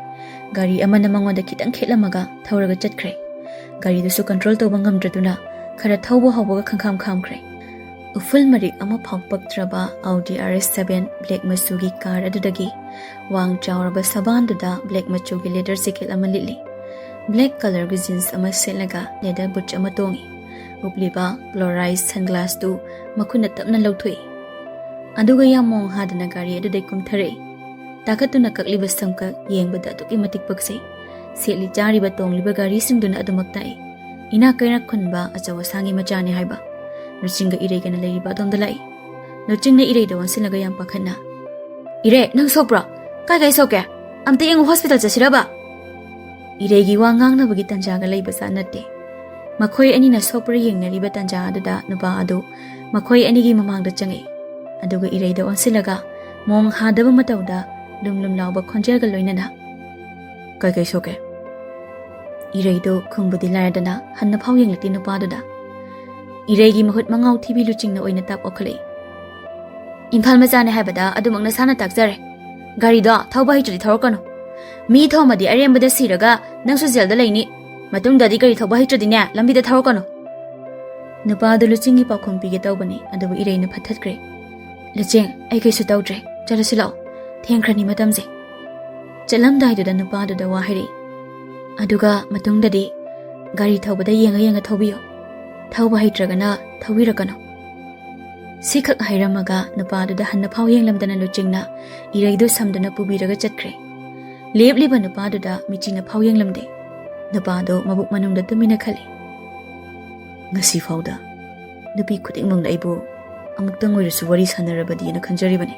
ꯒꯥꯔꯤ ꯑꯃꯅ ꯃꯉꯣꯟꯗ ꯈꯤꯇꯪ ꯈꯦꯠꯂꯝꯃꯒ ꯊꯧꯔꯒ ꯆꯠꯈ꯭ꯔꯦ꯫ ꯒꯥꯔꯤꯗꯨꯁꯨ ꯀꯟꯇ꯭ꯔꯣꯜ ꯇꯧꯕ ꯉꯝꯗ꯭ꯔꯗꯨꯅ ꯈꯔ ꯊꯧꯕ ꯍꯧꯕꯒ ꯈꯪꯈꯥꯝ ꯈꯥꯝꯈ꯭ꯔꯦ꯫ ꯎꯐꯨꯜ ꯃꯔꯤꯛ ꯑꯃ ꯐꯥꯎ ꯄꯛꯇ꯭ꯔꯕ Audi R S seven black ꯃꯆꯨꯒꯤ ꯀꯥꯔ ꯑꯗꯨꯗꯒꯤ ꯋꯥꯡ ꯆꯥꯎꯔꯕ ꯁꯕꯥꯟꯗꯨꯗ black ꯃꯆꯨꯒꯤ leather jacket ꯑꯃ ꯂꯤꯠꯂꯤ꯫ Black colourꯒꯤ jeans ꯑꯃ ꯁꯦꯠꯂꯒ leather boots ꯑꯃ ꯇꯣꯡꯉꯤ꯫ ꯎꯞꯂꯤꯕ polarized sunglassꯇꯨ ꯃꯈꯨꯠꯅ ꯇꯞꯅ ꯂꯧꯊꯣꯛꯏ꯫ ꯑꯗꯨꯒ ꯌꯥꯝ ꯃꯣꯡ ꯍꯥꯗꯅ ꯒꯥꯔꯤ ꯑꯗꯨꯗꯩ ꯀꯨꯝꯊꯔꯛꯏ꯫ ꯇꯥꯈꯠꯇꯨꯅ ꯀꯛꯂꯤꯕ ꯁꯝꯀꯛ ꯌꯦꯡꯕꯗ ꯑꯗꯨꯛꯀꯤ ꯃꯇꯤꯛ ꯄꯛꯆꯩ꯫ ꯁꯦꯠꯂꯤ ꯆꯥꯔꯤꯕ ꯇꯣꯡꯂꯤꯕ ꯒꯥꯔꯤꯁꯤꯡꯗꯨꯅ ꯑꯗꯨꯃꯛ ꯇꯥꯛꯏ꯫ ꯏꯅꯥꯛ ꯀꯩꯔꯥꯛ ꯈꯨꯟꯕ ꯑꯆꯧ ꯑꯁꯥꯡꯒꯤ ꯃꯆꯥꯅꯤ ꯍꯥꯏꯕ꯫ ꯂꯨꯆꯤꯡꯒ ꯏꯔꯩꯒꯅ ꯂꯩꯔꯤꯕ ꯑꯗꯣꯝꯗ ꯂꯥꯛꯏ꯫ ꯂꯨꯆꯤꯡꯅ ꯏꯔꯩꯗ ꯑꯣꯟꯁꯤꯜꯂꯒ ꯌꯥꯝ ꯄꯥꯈꯠꯅ, "ꯏꯔꯩ, ꯅꯪ ꯁꯣꯛꯄ꯭ꯔꯣ? ꯀꯥꯏ ꯀꯥꯏ ꯁꯣꯛꯀꯦ? ꯑꯝꯇ ꯌꯦꯡꯉꯨ, ꯍꯣꯁꯄꯤꯇꯥꯜ ꯆꯠꯁꯤꯔꯕ?" ꯏꯔꯩꯒꯤ ꯋꯥ ꯉꯥꯡꯅꯕꯒꯤ ꯇꯟꯖꯥꯒ ꯂꯩꯕ ꯖꯥꯠ ꯅꯠꯇꯦ꯫ ꯃꯈꯣꯏ ꯑꯅꯤꯅ ꯁꯣꯛꯄ꯭ꯔꯥ ꯌꯦꯡꯅꯔꯤꯕ ꯇꯟꯖꯥ ꯑꯗꯨꯗ ꯅꯨꯄꯥ ꯑꯗꯨ ꯃꯈꯣꯏ ꯑꯅꯤꯒꯤ ꯃꯃꯥꯡꯗ ꯆꯪꯉꯛꯏ꯫ ꯑꯗꯨꯒ ꯏꯔꯩꯗ ꯑꯣꯟꯁꯤꯜꯂꯒ ꯃꯣꯡ ꯍꯥꯗꯕ ꯃꯇꯧꯗ ꯂꯨꯝ ꯂꯨꯝ ꯂꯥꯎꯕ ꯈꯣꯟꯖꯦꯜꯒ ꯂꯣꯏꯅꯅ, "ꯀꯩ ꯀꯩ ꯁꯣꯛꯀꯦ?" ꯏꯔꯩꯗꯨ ꯈꯨꯝꯕꯨꯗꯤ ꯂꯥꯏꯔꯗꯅ ꯍꯟꯅ ꯐꯥꯎ ꯌꯦꯡꯂꯛꯇꯦ ꯅꯨꯄꯥꯗꯨꯗ꯫ ꯏꯔꯩꯒꯤ ꯃꯍꯨꯠ ꯃꯉꯥꯎ ꯊꯤꯕꯤ ꯂꯨꯆꯤꯡꯅ ꯑꯣꯏꯅ ꯇꯥꯞ ꯑꯣꯟꯈꯠꯂꯛꯏ꯫ "ꯏꯝꯐꯥꯜ ꯃꯆꯥꯅꯦ ꯍꯥꯏꯕꯗ ꯑꯗꯨꯃꯛ ꯅꯁꯥꯅ ꯇꯥꯛꯆꯔꯦ꯫ ꯒꯥꯔꯤꯗꯣ ꯊꯧꯕ ꯍꯩꯇ꯭ꯔꯗꯤ ꯊꯧꯔꯛꯀꯅꯨ꯫ ꯃꯤ ꯊꯣꯝꯃꯗꯤ ꯑꯔꯦꯝꯕꯗ ꯁꯤꯔꯒ ꯅꯪꯁꯨ ꯖꯦꯜꯗ ꯂꯩꯅꯤ꯫ ꯃꯇꯨꯡꯗꯗꯤ ꯒꯥꯔꯤ ꯊꯧꯕ ꯍꯩꯇ꯭ꯔꯗꯤꯅꯦ, ꯂꯝꯕꯤꯗ ꯊꯧꯔꯛꯀꯅꯨ꯫" ꯅꯨꯄꯥꯗꯨ ꯂꯨꯆꯤꯡꯒꯤ ꯄꯥꯎꯈꯨꯝ ꯄꯤꯒꯦ ꯇꯧꯕꯅꯤ, ꯑꯗꯨꯕꯨ ꯏꯔꯩꯅ ꯐꯠꯊꯠꯈ꯭ꯔꯦ꯫ "ꯂꯨꯆꯤꯡ, ꯑꯩ ꯀꯩꯁꯨ ꯇꯧꯗ꯭ꯔꯦ꯫ ꯆꯠꯂꯁꯤ ꯂꯥꯛꯑꯣ꯫ ꯊꯦꯡꯈ꯭ꯔꯅꯤ ꯃꯇꯝꯁꯦ꯫" ꯆꯠꯂꯝꯗꯥꯏꯗꯨꯗ ꯅꯨꯄꯥꯗꯨꯗ ꯋꯥ ꯍꯥꯏꯔꯛꯏ꯫ "ꯑꯗꯨꯒ ꯃꯇꯨꯡꯗꯗꯤ ꯒꯥꯔꯤ ꯊꯧꯕꯗ ꯌꯦꯡꯉ ꯌꯦꯡꯉ ꯊꯧꯕꯤꯌꯨ꯫ ꯊꯧꯕ ꯍꯩꯇ꯭ꯔꯒꯅ ꯊꯧꯕꯤꯔꯛꯀꯅꯨ꯫" ꯁꯤꯈꯛ ꯍꯥꯏꯔꯝꯃꯒ ꯅꯨꯄꯥꯗꯨꯗ ꯍꯟꯅ ꯐꯥꯎ ꯌꯦꯡꯂꯝꯗꯅ ꯂꯨꯆꯤꯡꯅ ꯏꯔꯩꯗꯨ ꯁꯝꯗꯨꯅ ꯄꯨꯕꯤꯔꯒ ꯆꯠꯈ꯭ꯔꯦ꯫ ꯂꯦꯞꯂꯤꯕ ꯅꯨꯄꯥꯗꯨꯗ ꯃꯤꯆꯤꯅ ꯐꯥꯎ ꯌꯦꯡꯂꯝꯗꯦ꯫ ꯅꯨꯄꯥꯗꯨ ꯃꯕꯨꯛ ꯃꯅꯨꯡꯗ ꯇꯨꯃꯤꯟꯅ ꯈꯜꯂꯤ꯫ "ꯉꯁꯤ ꯐꯥꯎꯗ ꯅꯨꯄꯤ ꯈꯨꯗꯤꯡꯃꯛꯅ ꯑꯩꯕꯨ ꯑꯃꯨꯛꯇꯪ ꯑꯣꯏꯔꯁꯨ ꯋꯥꯔꯤ ꯁꯥꯟꯅꯔꯕꯗꯤꯅ ꯈꯟꯖꯔꯤꯕꯅꯤ꯫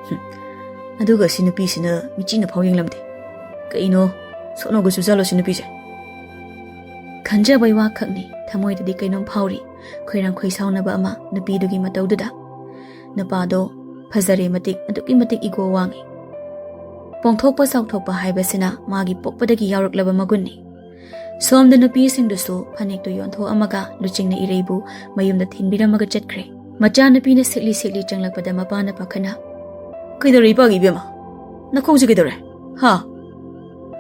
ꯍꯨꯝ꯫ ꯑꯗꯨꯒ ꯁꯤ ꯅꯨꯄꯤꯁꯤꯅ ꯃꯤꯆꯤꯅ ꯐꯥꯎ ꯌꯦꯡꯂꯝꯗꯦ꯫ ꯀꯩꯅꯣ, ꯁꯣꯛꯅꯧꯒꯁꯨ ꯖꯥꯠꯂꯣ ꯁꯤ ꯅꯨꯄꯤꯁꯦ?" ꯈꯟꯖꯕꯩ ꯋꯥꯈꯛꯅꯤ, ꯊꯃꯣꯏꯗꯗꯤ ꯀꯩꯅꯣꯝ ꯐꯥꯎꯔꯤ, ꯈꯣꯏꯔꯥꯡ ꯈꯣꯏꯁꯥꯎꯅꯕ ꯑꯃ ꯅꯨꯄꯤꯗꯨꯒꯤ ꯃꯇꯧꯗꯨꯗ꯫ ꯅꯨꯄꯥꯗꯣ ꯐꯖꯔꯦ ꯃꯇꯤꯛ, ꯑꯗꯨꯛꯀꯤ ꯃꯇꯤꯛ ego ꯋꯥꯡꯉꯤ꯫ ꯄꯣꯡꯊꯣꯛꯄ ꯆꯥꯎꯊꯣꯛꯄ ꯍꯥꯏꯕꯁꯤꯅ ꯃꯥꯒꯤ ꯄꯣꯛꯄꯗꯒꯤ ꯌꯥꯎꯔꯛꯂꯕ ꯃꯒꯨꯟꯅꯤ꯫ ꯁꯣꯝꯗ ꯅꯨꯄꯤꯁꯤꯡꯗꯨꯁꯨ ꯐꯅꯦꯛꯇꯨ ꯌꯣꯟꯊꯣꯛꯑꯝꯃꯒ ꯂꯨꯆꯤꯡꯅ ꯏꯔꯩꯕꯨ ꯃꯌꯨꯝꯗ ꯊꯤꯟꯕꯤꯔꯝꯃꯒ ꯆꯠꯈ꯭ꯔꯦ꯫ ꯃꯆꯥꯅꯨꯄꯤꯅ ꯁꯤꯛꯂꯤ ꯁꯤꯛꯂꯤ ꯆꯪꯂꯛꯄꯗ ꯃꯄꯥꯅ ꯄꯥꯈꯠꯅ, "ꯀꯩꯗꯧꯔꯦ ꯏꯄꯥꯒꯤ ꯏꯕꯦꯝꯃ? ꯅꯈꯣꯡꯁꯦ ꯀꯩꯗꯧꯔꯦ? ꯍꯥ?"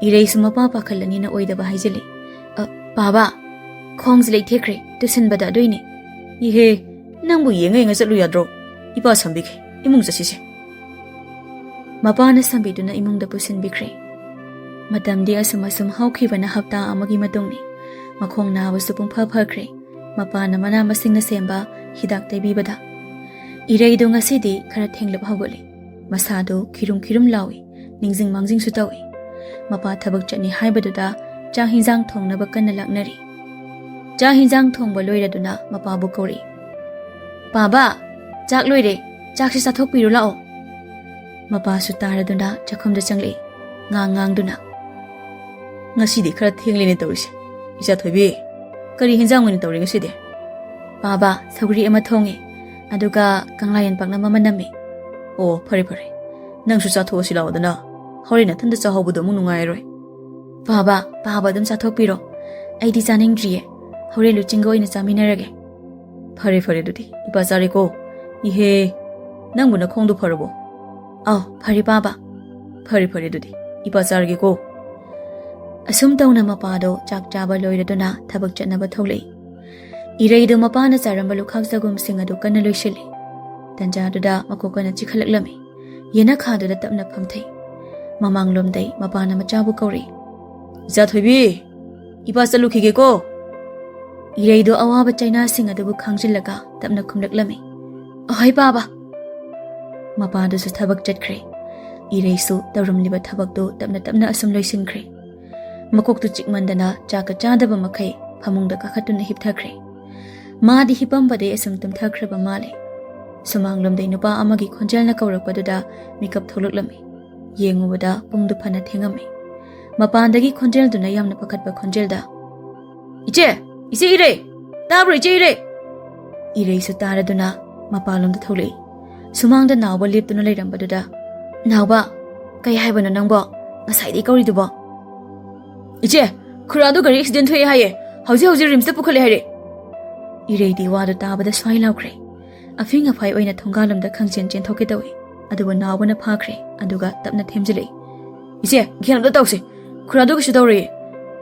ꯏꯔꯩꯁꯨ ꯃꯄꯥ ꯄꯥꯈꯠꯂꯅꯤꯅ ꯑꯣꯏꯗꯕ ꯍꯥꯏꯖꯤꯜꯂꯤ꯫ "ꯑ, ꯄꯥꯕ, ꯈꯣꯡꯁꯦ ꯂꯩꯊꯦꯛꯈ꯭ꯔꯦ, ꯇꯨꯁꯤꯟꯕꯗ ꯑꯗꯨꯏꯅꯦ꯫" "ꯏꯍꯦ, ꯅꯪꯕꯨ ꯌꯦꯡꯉ ꯌꯦꯡꯉ ꯆꯠꯂꯨ ꯌꯥꯗ꯭ꯔꯣ? ꯏꯄꯥ ꯁꯝꯕꯤꯒꯦ, ꯏꯃꯨꯡ ꯆꯠꯁꯤꯁꯦ꯫" ꯃꯄꯥꯅ ꯁꯝꯕꯤꯗꯨꯅ ꯏꯃꯨꯡꯗ ꯄꯨꯁꯤꯟꯕꯤꯈ꯭ꯔꯦ꯫ ꯃꯇꯝꯗꯤ ꯑꯁꯨꯝ ꯑꯁꯨꯝ ꯍꯧꯈꯤꯕꯅ ꯍꯞꯇꯥ ꯑꯃꯒꯤ ꯃꯇꯨꯡꯅꯤ꯫ ꯃꯈꯣꯡ ꯅꯥꯕꯁꯨ ꯄꯨꯡꯐ ꯐꯈ꯭ꯔꯦ꯫ ꯃꯄꯥꯅ ꯃꯅꯥ ꯃꯁꯤꯡꯅ ꯁꯦꯝꯕ ꯍꯤꯗꯥꯛ ꯇꯩꯕꯤꯕꯗ ꯏꯔꯩꯗꯣ ꯉꯁꯤꯗꯤ ꯈꯔ ꯊꯦꯡꯂꯞ ꯍꯧꯒꯠꯂꯤ꯫ ꯃꯁꯥꯗꯨ ꯈꯤꯔꯨꯝ ꯈꯤꯔꯨꯝ ꯂꯥꯎꯏ, ꯅꯤꯡꯖꯤꯡ ꯃꯥꯡꯖꯤꯡꯁꯨ ꯇꯧꯏ꯫ ꯃꯄꯥ ꯊꯕꯛ ꯆꯠꯅꯤ ꯍꯥꯏꯕꯗꯨꯗ ꯆꯥꯛ ꯍꯤꯟꯖꯥꯡ ꯊꯣꯡꯅꯕ ꯀꯟꯅ ꯂꯥꯛꯅꯔꯤ꯫ ꯆꯥꯛ ꯍꯤꯟꯖꯥꯡ ꯊꯣꯡꯕ ꯂꯣꯏꯔꯗꯨꯅ ꯃꯄꯥꯕꯨ ꯀꯧꯔꯛꯏ꯫ "ꯄꯥꯕ, ꯆꯥꯛ ꯂꯣꯏꯔꯦ, ꯆꯥꯛꯁꯤ ꯆꯥꯊꯣꯛꯄꯤꯔꯨ ꯂꯥꯛꯑꯣ꯫" ꯃꯄꯥꯁꯨ ꯇꯥꯔꯗꯨꯅ ꯆꯥꯛꯈꯨꯝꯗ ꯆꯪꯂꯛꯏ, ꯉꯥꯡ ꯉꯥꯡꯗꯨꯅ꯫ "ꯉꯁꯤꯗꯤ ꯈꯔ ꯊꯦꯡꯂꯦꯅꯦ ꯇꯧꯔꯤꯁꯦ꯫ ꯏꯆꯥ ꯊꯣꯏꯕꯤ, ꯀꯔꯤ ꯍꯤꯟꯖꯥꯡ ꯑꯣꯏꯅ ꯇꯧꯔꯤ ꯉꯁꯤꯗꯤ?" "ꯄꯥꯕ, ꯁꯧꯒ꯭ꯔꯤ ꯑꯃ ꯊꯣꯡꯉꯦ, ꯑꯗꯨꯒ ꯀꯪꯂꯥꯌꯦꯟ ꯄꯥꯛꯅꯝ ꯑꯃ ꯅꯝꯃꯦ꯫" "ꯑꯣ, ꯐꯔꯦ ꯐꯔꯦ, ꯅꯪꯁꯨ ꯆꯥꯊꯣꯛꯑꯁꯤ ꯂꯥꯛꯑꯣꯗꯅ, ꯍꯣꯔꯦꯟ ꯅꯊꯟꯇ ꯆꯥꯍꯧꯕꯗꯣ ꯑꯃꯨꯛ ꯅꯨꯡꯉꯥꯏꯔꯣꯏ꯫" "ꯄꯥꯕ, ꯄꯥꯕ ꯑꯗꯨꯝ ꯆꯥꯊꯣꯛꯄꯤꯔꯣ, ꯑꯩꯗꯤ ꯆꯥꯅꯤꯡꯗ꯭ꯔꯤꯌꯦ, ꯍꯣꯔꯦꯟ ꯂꯨꯆꯤꯡꯒ ꯑꯣꯏꯅ ꯆꯥꯃꯤꯟꯅꯔꯒꯦ꯫" "ꯐꯔꯦ ꯐꯔꯦ, ꯑꯗꯨꯗꯤ ꯏꯄꯥ ꯆꯥꯔꯦꯀꯣ꯫ ꯏꯍꯦ, ꯅꯪꯕꯨ ꯅꯈꯣꯡꯗꯣ ꯐꯔꯕꯣ?" "ꯑꯥꯎ, ꯐꯔꯦ ꯄꯥꯕ꯫" "ꯐꯔꯦ ꯐꯔꯦ, ꯑꯗꯨꯗꯤ ꯏꯄꯥ ꯆꯥꯔꯒꯦꯀꯣ꯫" ꯑꯁꯨꯝ ꯇꯧꯅ ꯃꯄꯥꯗꯣ ꯆꯥꯛ ꯆꯥꯕ ꯂꯣꯏꯔꯗꯨꯅ ꯊꯕꯛ ꯆꯠꯅꯕ ꯊꯣꯛꯂꯛꯏ꯫ ꯏꯔꯩꯗꯣ ꯃꯄꯥꯅ ꯆꯥꯔꯝꯕ ꯂꯨꯈꯥꯛ ꯆꯒꯨꯝꯁꯤꯡ ꯑꯗꯨ ꯀꯟꯅ ꯂꯣꯏꯁꯤꯜꯂꯤ꯫ ꯇꯟꯖꯥꯗꯨꯗ ꯃꯀꯣꯛ ꯀꯟꯅ ꯆꯤꯛꯈꯠꯂꯛꯂꯝꯃꯤ꯫ ꯌꯦꯅꯈꯥꯗꯨꯗ ꯇꯞꯅ ꯐꯝꯊꯩ꯫ ꯃꯃꯥꯡꯂꯣꯝꯗꯩ ꯃꯄꯥꯅ ꯃꯆꯥꯕꯨ ꯀꯧꯔꯛꯏ꯫ "ꯏꯆꯥ ꯊꯣꯏꯕꯤ, ꯏꯄꯥ ꯆꯠꯂꯨꯈꯤꯒꯦꯀꯣ꯫" ꯏꯔꯩꯗꯣ ꯑꯋꯥꯕ ꯆꯩꯅꯥꯁꯤꯡ ꯑꯗꯨꯕꯨ ꯈꯥꯡꯖꯤꯜꯂꯒ ꯇꯞꯅ ꯈꯨꯝꯂꯛꯂꯝꯃꯤ꯫ "ꯑꯍꯣꯏ ꯄꯥꯕ꯫" ꯃꯄꯥꯗꯨꯁꯨ ꯊꯕꯛ ꯆꯠꯈ꯭ꯔꯦ꯫ ꯏꯔꯩꯁꯨ ꯇꯧꯔꯝꯂꯤꯕ ꯊꯕꯛꯇꯨ ꯇꯞꯅ ꯇꯞꯅ ꯑꯁꯨꯝ ꯂꯣꯏꯁꯤꯟꯈ꯭ꯔꯦ꯫ ꯃꯀꯣꯛꯇꯨ ꯆꯤꯛꯃꯟꯗꯅ ꯆꯥꯛꯀ ꯆꯥꯗꯕ ꯃꯈꯩ ꯐꯃꯨꯡꯗ ꯀꯥꯈꯠꯇꯨꯅ ꯍꯤꯞꯊꯈ꯭ꯔꯦ꯫ ꯃꯥꯗꯤ ꯍꯤꯞꯄꯝꯕꯗꯩ ꯑꯁꯨꯝ ꯇꯨꯝꯊꯈ꯭ꯔꯕ ꯃꯥꯜꯂꯦ꯫ ꯁꯨꯃꯥꯡꯂꯣꯝꯗꯩ ꯅꯨꯄꯥ ꯑꯃꯒꯤ ꯈꯣꯟꯖꯦꯜꯅ ꯀꯧꯔꯛꯄꯗꯨꯗ ꯃꯤꯀꯞ ꯊꯣꯛꯂꯛꯂꯝꯃꯤ꯫ ꯌꯦꯡꯉꯨꯕꯗ ꯄꯨꯡꯗꯨ ꯐꯅ ꯊꯦꯡꯉꯝꯃꯤ꯫ ꯃꯄꯥꯟꯗꯒꯤ ꯈꯣꯟꯖꯦꯜꯗꯨꯅ ꯌꯥꯝꯅ ꯄꯥꯈꯠꯄ ꯈꯣꯟꯖꯦꯜꯗ, "ꯏꯆꯦ! ꯏꯆꯦ ꯏꯔꯩ! ꯇꯥꯕ꯭ꯔꯣ ꯏꯆꯦ ꯏꯔꯩ?" ꯏꯔꯩꯁꯨ ꯇꯥꯔꯗꯨꯅ ꯃꯄꯥꯟꯂꯣꯝꯗ ꯊꯣꯛꯂꯛꯏ꯫ ꯁꯨꯃꯥꯡꯗ ꯅꯥꯎꯕ ꯂꯦꯞꯇꯨꯅ ꯂꯩꯔꯝꯕꯗꯨꯗ, "ꯅꯥꯎꯕ, ꯀꯩ ꯍꯥꯏꯕꯅꯣ ꯅꯪꯕꯣ? ꯉꯁꯥꯏꯗꯩ ꯀꯧꯔꯤꯗꯨꯕꯣ?" "ꯏꯆꯦ, ꯈꯨꯔꯥꯗꯣ ꯒꯥꯔꯤ ꯑꯦꯛꯁꯤꯗꯦꯟ ꯊꯣꯛꯑꯦ ꯍꯥꯏꯌꯦ꯫ ꯍꯧꯖꯤꯛ ꯍꯧꯖꯤꯛ ꯔꯤꯝꯁꯇ ꯄꯨꯈꯠꯂꯦ ꯍꯥꯏꯔꯦ꯫ ꯏꯔꯩꯗꯤ ꯋꯥꯗꯨ ꯇꯥꯕꯗ ꯁ꯭ꯋꯥꯏ ꯂꯥꯎꯈ꯭ꯔꯦ꯫ ꯑꯐꯤꯡ ꯑꯐꯥꯏ ꯑꯣꯏꯅ ꯊꯣꯡꯒꯥꯜꯂꯣꯝꯗ ꯈꯪꯆꯦꯟ ꯆꯦꯟꯊꯣꯛꯀꯦ ꯇꯧꯏ꯫ ꯑꯗꯨꯕꯨ ꯅꯥꯎꯕꯅ ꯐꯥꯈ꯭ꯔꯦ꯫ ꯑꯗꯨꯒ ꯇꯞꯅ ꯊꯦꯝꯖꯤꯜꯂꯛꯏ, "ꯏꯆꯦ, ꯒ꯭ꯌꯥꯟ ꯑꯝꯇ ꯇꯧꯁꯦ꯫ ꯈꯨꯔꯥꯗꯣ ꯀꯩꯁꯨ ꯇꯧꯔꯣꯏꯌꯦ꯫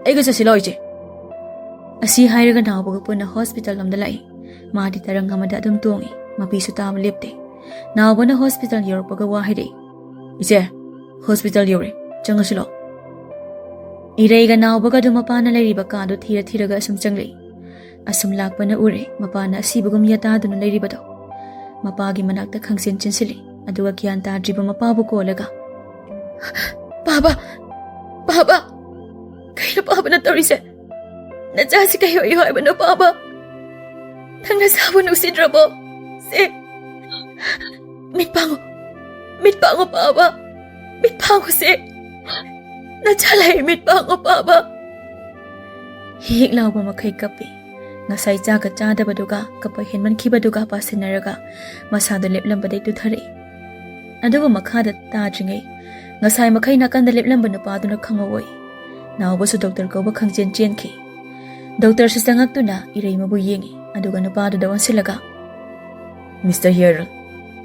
ꯑꯩꯒ ꯆꯠꯁꯤ ꯂꯥꯛꯑꯣ, ꯏꯆꯦ꯫" ꯑꯁꯤ ꯍꯥꯏꯔꯒ ꯅꯥꯎꯕꯒ ꯄꯨꯟꯅ ꯍꯣꯁꯄꯤꯇꯥꯜ ꯂꯣꯝꯗ ꯂꯥꯛꯏ꯫ ꯃꯥꯗꯤ ꯇꯔꯪ ꯑꯃꯗ ꯑꯗꯨꯝ ꯇꯣꯡꯉꯤ꯫ ꯃꯄꯤꯁꯨ ꯇꯥꯕ ꯂꯦꯞꯇꯦ꯫ ꯅꯥꯎꯕꯅ ꯍꯣꯁꯄꯤꯇꯥꯜ ꯌꯧꯔꯛꯄꯒ ꯋꯥ ꯍꯥꯏꯔꯛꯏ, "ꯏꯆꯦ, ꯍꯣꯁꯄꯤꯇꯥꯜ ꯌꯧꯔꯦ, ꯆꯪꯉꯁꯤ ꯂꯥꯛꯑꯣ꯫" ꯏꯔꯩꯒ ꯅꯥꯎꯕꯒ ꯑꯗꯨ ꯃꯄꯥꯅ ꯂꯩꯔꯤꯕ ꯀꯥꯗꯨ ꯊꯤꯔ ꯊꯤꯔꯒ ꯑꯁꯨꯝ ꯆꯪꯂꯛꯏ꯫ ꯑꯁꯨꯝ ꯂꯥꯛꯄꯅ ꯎꯔꯦ ꯃꯄꯥꯅ ꯑꯁꯤꯕꯒꯨꯝ ꯌꯥꯇꯥꯗꯨꯅ ꯂꯩꯔꯤꯕꯗꯣ꯫ ꯃꯄꯥꯒꯤ ꯃꯅꯥꯛꯇ ꯈꯪꯆꯦꯟ ꯆꯦꯟꯁꯤꯜꯂꯤ꯫ ꯑꯗꯨꯒ ꯒ꯭ꯌꯥꯟ ꯇꯥꯗ꯭ꯔꯤꯕ ꯃꯄꯥꯕꯨ ꯀꯣꯜꯂꯒ, "ꯄꯥꯕ! ꯄꯥꯕ! ꯀꯩꯅꯣ ꯄꯥꯕꯅ ꯇꯧꯔꯤꯁꯦ? ꯅꯆꯥꯁꯤ ꯀꯩ ꯑꯣꯏꯌꯨ ꯍꯥꯏꯕꯅꯣ ꯄꯥꯕ? ꯅꯪ ꯅꯁꯥꯕꯨ ꯅꯨꯡꯁꯤꯗ꯭ꯔꯕꯣ? ꯁꯦ, ꯃꯤꯠ ꯄꯥꯡꯉꯨ, ꯃꯤꯠ ꯄꯥꯡꯉꯨ ꯄꯥꯕ, ꯃꯤꯠ ꯄꯥꯡꯉꯨ ꯁꯦ꯫ ꯅꯆꯥ ꯂꯩ, ꯃꯤꯠ ꯄꯥꯡꯉꯨ ꯄꯥꯕ꯫" ꯍꯤꯛ ꯍꯤꯛ ꯂꯥꯎꯕ ꯃꯈꯩ ꯀꯞꯄꯤ꯫ ꯉꯁꯥꯏ ꯆꯥꯒ ꯆꯥꯗꯕꯗꯨꯒ ꯀꯞꯄ ꯍꯦꯟꯃꯟꯈꯤꯕꯗꯨꯒ ꯄꯥꯁꯤꯟꯅꯔꯒ ꯃꯁꯥꯗꯣ ꯂꯦꯞꯂꯝꯕꯗꯩ ꯇꯨꯊꯔꯛꯏ꯫ ꯑꯗꯨꯕꯨ ꯃꯈꯥꯗ ꯇꯥꯗ꯭ꯔꯤꯉꯩ ꯉꯁꯥꯏ ꯃꯈꯩ ꯅꯥꯀꯟꯗ ꯂꯦꯞꯂꯝꯕ ꯅꯨꯄꯥꯗꯨꯅ ꯈꯪꯍꯧꯏ꯫ ꯅꯥꯎꯕꯁꯨ ꯗꯣꯛꯇꯔ ꯀꯧꯕ ꯈꯪꯆꯦꯟ ꯆꯦꯟꯈꯤ꯫ ꯗꯣꯛꯇꯔꯁꯨ ꯆꯪꯉꯛꯇꯨꯅ ꯏꯔꯩꯃꯕꯨ ꯌꯦꯡꯉꯤ, ꯑꯗꯨꯒ ꯅꯨꯄꯥꯗꯨꯗ ꯑꯣꯟꯁꯤꯜꯂꯒ, "ꯃꯤꯁꯇꯔ ꯍꯤꯌꯥꯔꯜ,